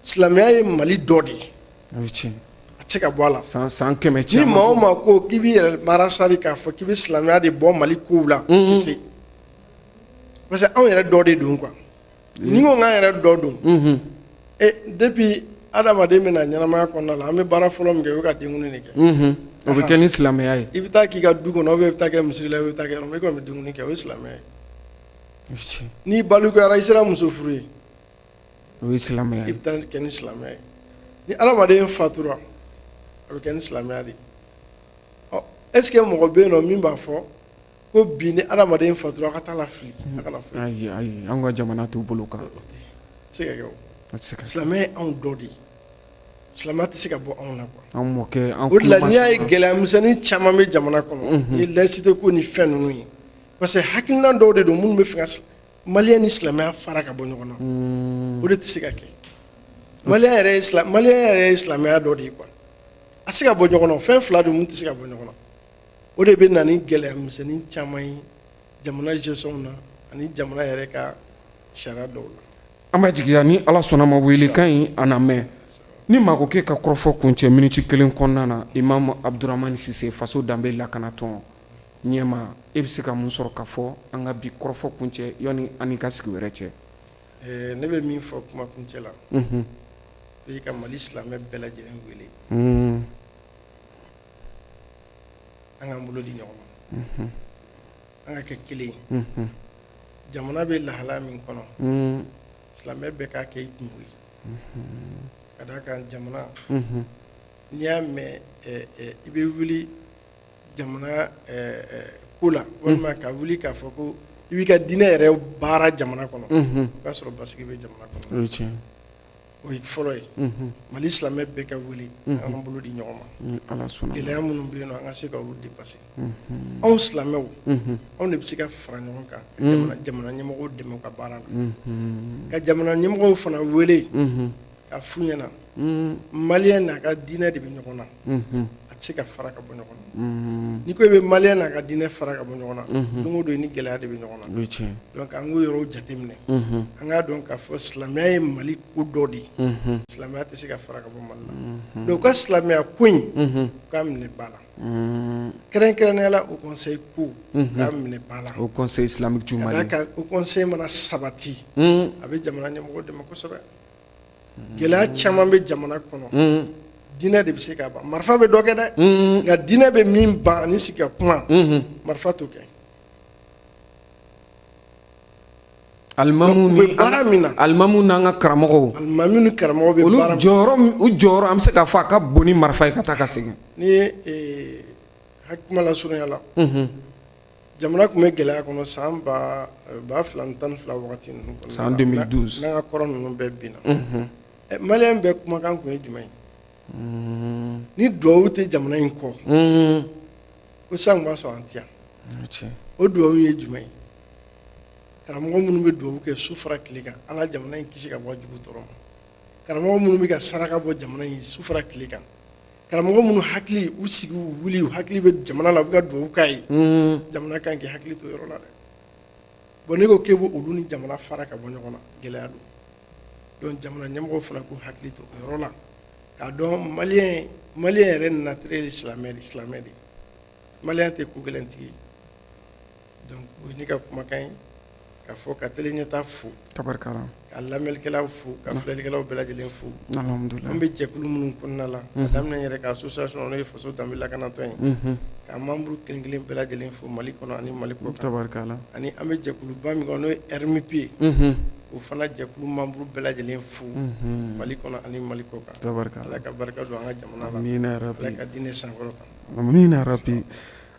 Silamɛya ye Mali dɔ de ye. O ye tiɲɛ. A tɛ se ka bɔ a la. San 100 caman. Ni maa o maa ko k'i b'i yɛrɛ marasari k'a fɔ k'i bɛ silamɛya de bɔ Mali kow la, i tɛ se. Parce que anw yɛrɛ dɔ de don quoi. Ni ko k'an yɛrɛ dɔ don, depuis adamaden bɛ na ɲɛnamaya kɔnɔna la, an bɛ baara fɔlɔ min kɛ, o ye ka denkundi de kɛ. O bɛ kɛ ni silamɛya ye. I bɛ taa k'i ka du kɔnɔ ou bien i bɛ taa kɛ misiri la, i bɛ taa kɛ yɔrɔ min, i kɔni bɛ denkundi kɛ, o ye silamɛya ye. N'i balikuyara, i sera muso furu ye. O ye silamɛya ye. I bɛ taa kɛ ni silamɛya ye. Ni adamaden fatura, a bɛ kɛ ni silamɛya de ye. Ɔ est ce que mɔgɔ bɛ yen nɔ min b'a fɔ ko bi ni adamaden fatura ka taa lafili a kana fɔ. Ayi ayi, an ka jamana t'u bolo kan. O tɛ se ka kɛ o. Silamɛya ye anw dɔ de ye. Silamɛya tɛ se ka bɔ anw na quoi. An mɔkɛ an. O de la n'i y'a ye gɛlɛya misɛnnin caman bɛ jamana kɔnɔ, ni laïcité ko ni fɛn ninnu ye, parce que hakilina dɔw de don minnu bɛ fɛ ka malien ni silamɛya fara ka bɔ ɲɔgɔn na. O de tɛ se ka kɛ. Malien yɛrɛ ye silamɛya dɔ de ye quoi. A tɛ se ka bɔ ɲɔgɔn na, fɛn fila don min tɛ se ka bɔ ɲɔgɔn na. O de bɛ na ni gɛlɛya misɛnnin caman ye jamana gestion na ani jamana yɛrɛ ka sariya dɔw la. An b'a jigiya ni Ala sɔnna ma welekan in a na mɛn. Ni maa ko k'e ka kɔrɔfɔ kuncɛ miniti kelen kɔnɔna na, Imamu Abudramani Sise, Faso Danbe Lakanatɔn ɲɛmaa, e bɛ se ka mun sɔrɔ ka fɔ an ka bi kɔrɔfɔ kuncɛ yanni an n'i ka sigi wɛrɛ cɛ? Ne bɛ min fɔ kuma kuncɛ la, o ye ka Mali silamɛ bɛɛ lajɛlen wele. An k'an bolo di ɲɔgɔn ma, an ka kɛ kelen ye. Jamana bɛ lahala min kɔnɔ, silamɛ bɛɛ k'a kɛ i kunko ye. Ka d'a kan jamana, n'i y'a mɛn i bɛ wuli jamana ko la walima ka wuli k'a fɔ ko i b'i ka diinɛ yɛrɛ baara jamana kɔnɔ, o k'a sɔrɔ basigi bɛ jamana kɔnɔ. O ye fɔlɔ ye. Mali silamɛ bɛɛ ka wuli, an k'an bolo di ɲɔgɔn ma. Gɛlɛya minnu bɛ yen an ka se ka olu dépasser. Anw silamɛw, anw de bɛ se ka fara ɲɔgɔn kan ka jamana ɲɛmɔgɔw dɛmɛ u ka baara la, ka jamana ɲɛmɔgɔw fana wele k'a f'u ɲɛna malien n'a ka diinɛ de bɛ ɲɔgɔn na, a tɛ se ka fara ka bɔ ɲɔgɔn na. N'i ko i bɛ malien n'a ka diinɛ fara ka bɔ ɲɔgɔn na, don o don i ni gɛlɛya de bɛ ɲɔgɔn na. Donc an k'o yɔrɔw jateminɛ, an k'a dɔn k'a fɔ silamɛya ye Mali ko dɔ de ye, silamɛya tɛ se ka fara ka bɔ Mali la. Donc u ka silamɛya ko in, u k'a minɛ ba la, kɛrɛnkɛrɛnnenya la Haut Conseil ko, u k'a minɛ ba la. Haut Conseil islamique du Mali. Ka d'a kan Haut Conseil mana sabati, a bɛ jamana ɲɛmɔgɔw dɛmɛ kosɛbɛ. Gɛlɛya caman bɛ jamana kɔnɔ, diinɛ de bɛ se k'a ban. Marifa bɛ dɔ kɛ dɛ, nka diinɛ bɛ min ban ani sigi ka kuma, marifa t'o kɛ. Alimamu bɛ baara min na, alimamu n'an ka karamɔgɔw, alimami ni karamɔgɔ bɛ olu jɔyɔrɔ, u jɔyɔrɔ an bɛ se k'a fɔ a ka bon ni marifa ye ka taa ka segin. N'i ye kuma lasurunya la, jamana tun bɛ gɛlɛya kɔnɔ san 2012 wagati ninnu kɔnɔ, san 2012, n'an ka kɔrɔ ninnu bɛɛ binna, malien bɛɛ kumakan tun ye jumɛn ye? Ni dugawu tɛ jamana in kɔ, ko san b'a sɔrɔ an tɛ yan. O dugawu ye jumɛn ye? Karamɔgɔ minnu bɛ dugawu kɛ su fara tile kan, Ala jamana in kisi ka bɔ jugu tɔɔrɔ ma. Karamɔgɔ minnu bɛ ka saraka bɔ jamana in su fara tile kan, karamɔgɔ minnu hakili u sigi u wuli u hakili bɛ jamana la, u bɛ ka dugawu k'a ye, jamana kan k'i hakili to yɔrɔ la dɛ. Bon ne ko k'e bɛ olu ni jamana fara ka bɔ ɲɔgɔn na, gɛlɛya don. Donc jamana ɲɛmɔgɔw fana k'u hakili to o yɔrɔ la, k'a dɔn malien yɛrɛ naturel ye silamɛ de, silamɛ de. Malien tɛ ko gɛlɛn tigi ye. Donc o ye ne ka kumakan ye ka fɔ ka Télé Ɲɛta fo, tabarikala, ka lamɛnlikɛlaw fo, ka filɛlikɛlaw bɛɛ lajɛlen fo. Alihamudulila. An bɛ jɛkulu minnu kɔnɔna la, ka daminɛ n yɛrɛ ka association n'o ye Faso Danbe Lakanatɔn ye, ka membre kelen kelen bɛɛ lajɛlen fo Mali kɔnɔ ani Mali kɔkan, tabarikala, ani an bɛ jɛkuluba min kɔnɔ n'o ye RMP ye, o fana jɛkulu membre bɛɛ lajɛlen fo Mali kɔnɔ ani Mali kɔkan, tabarikala, Ala ka barika don an ka jamana la, amina yarabi, Ala ka diinɛ sankɔrɔta, amina yarabi.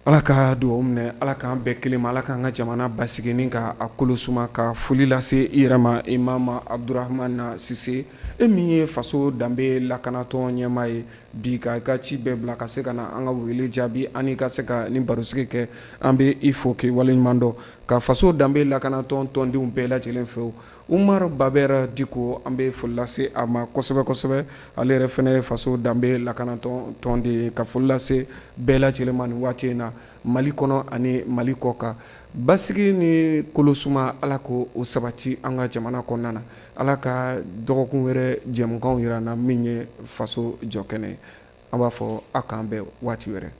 Ala ka dugawu minɛ, Ala k'an bɛɛ kelen ma, Ala k'an ka jamana basigi ni ka a kolo suma. Ka foli lase i yɛrɛ ma Imam Abdurahman Sise. E min ye faso danbe lakanatɔn ɲɛmaa ye bi, ka i ka ci bɛɛ bila ka se ka na an ka wele jaabi ani ka se ka nin barosigi kɛ, an bɛ i fo k'i waleɲuman dɔn, ka faso danbe lakanatɔn tɔndenw bɛɛ lajɛlen fo. Umaru Babɛrɛ Diko, an bɛ foli lase a ma kosɛbɛ kosɛbɛ. Ale yɛrɛ fana ye faso danbe lakanatɔn tɔnden ye. Ka foli lase bɛɛ lajɛlen ma nin waati in na, Mali kɔnɔ ani Mali kɔ kan. Basigi ni kolosuma, Ala k'o sabati an ka jamana kɔnɔna na. Ala ka dɔgɔkun wɛrɛ jɛmukanw jira an na min ye faso jɔ kɛnɛ ye. An b'a fɔ aw k'an bɛn waati wɛrɛ.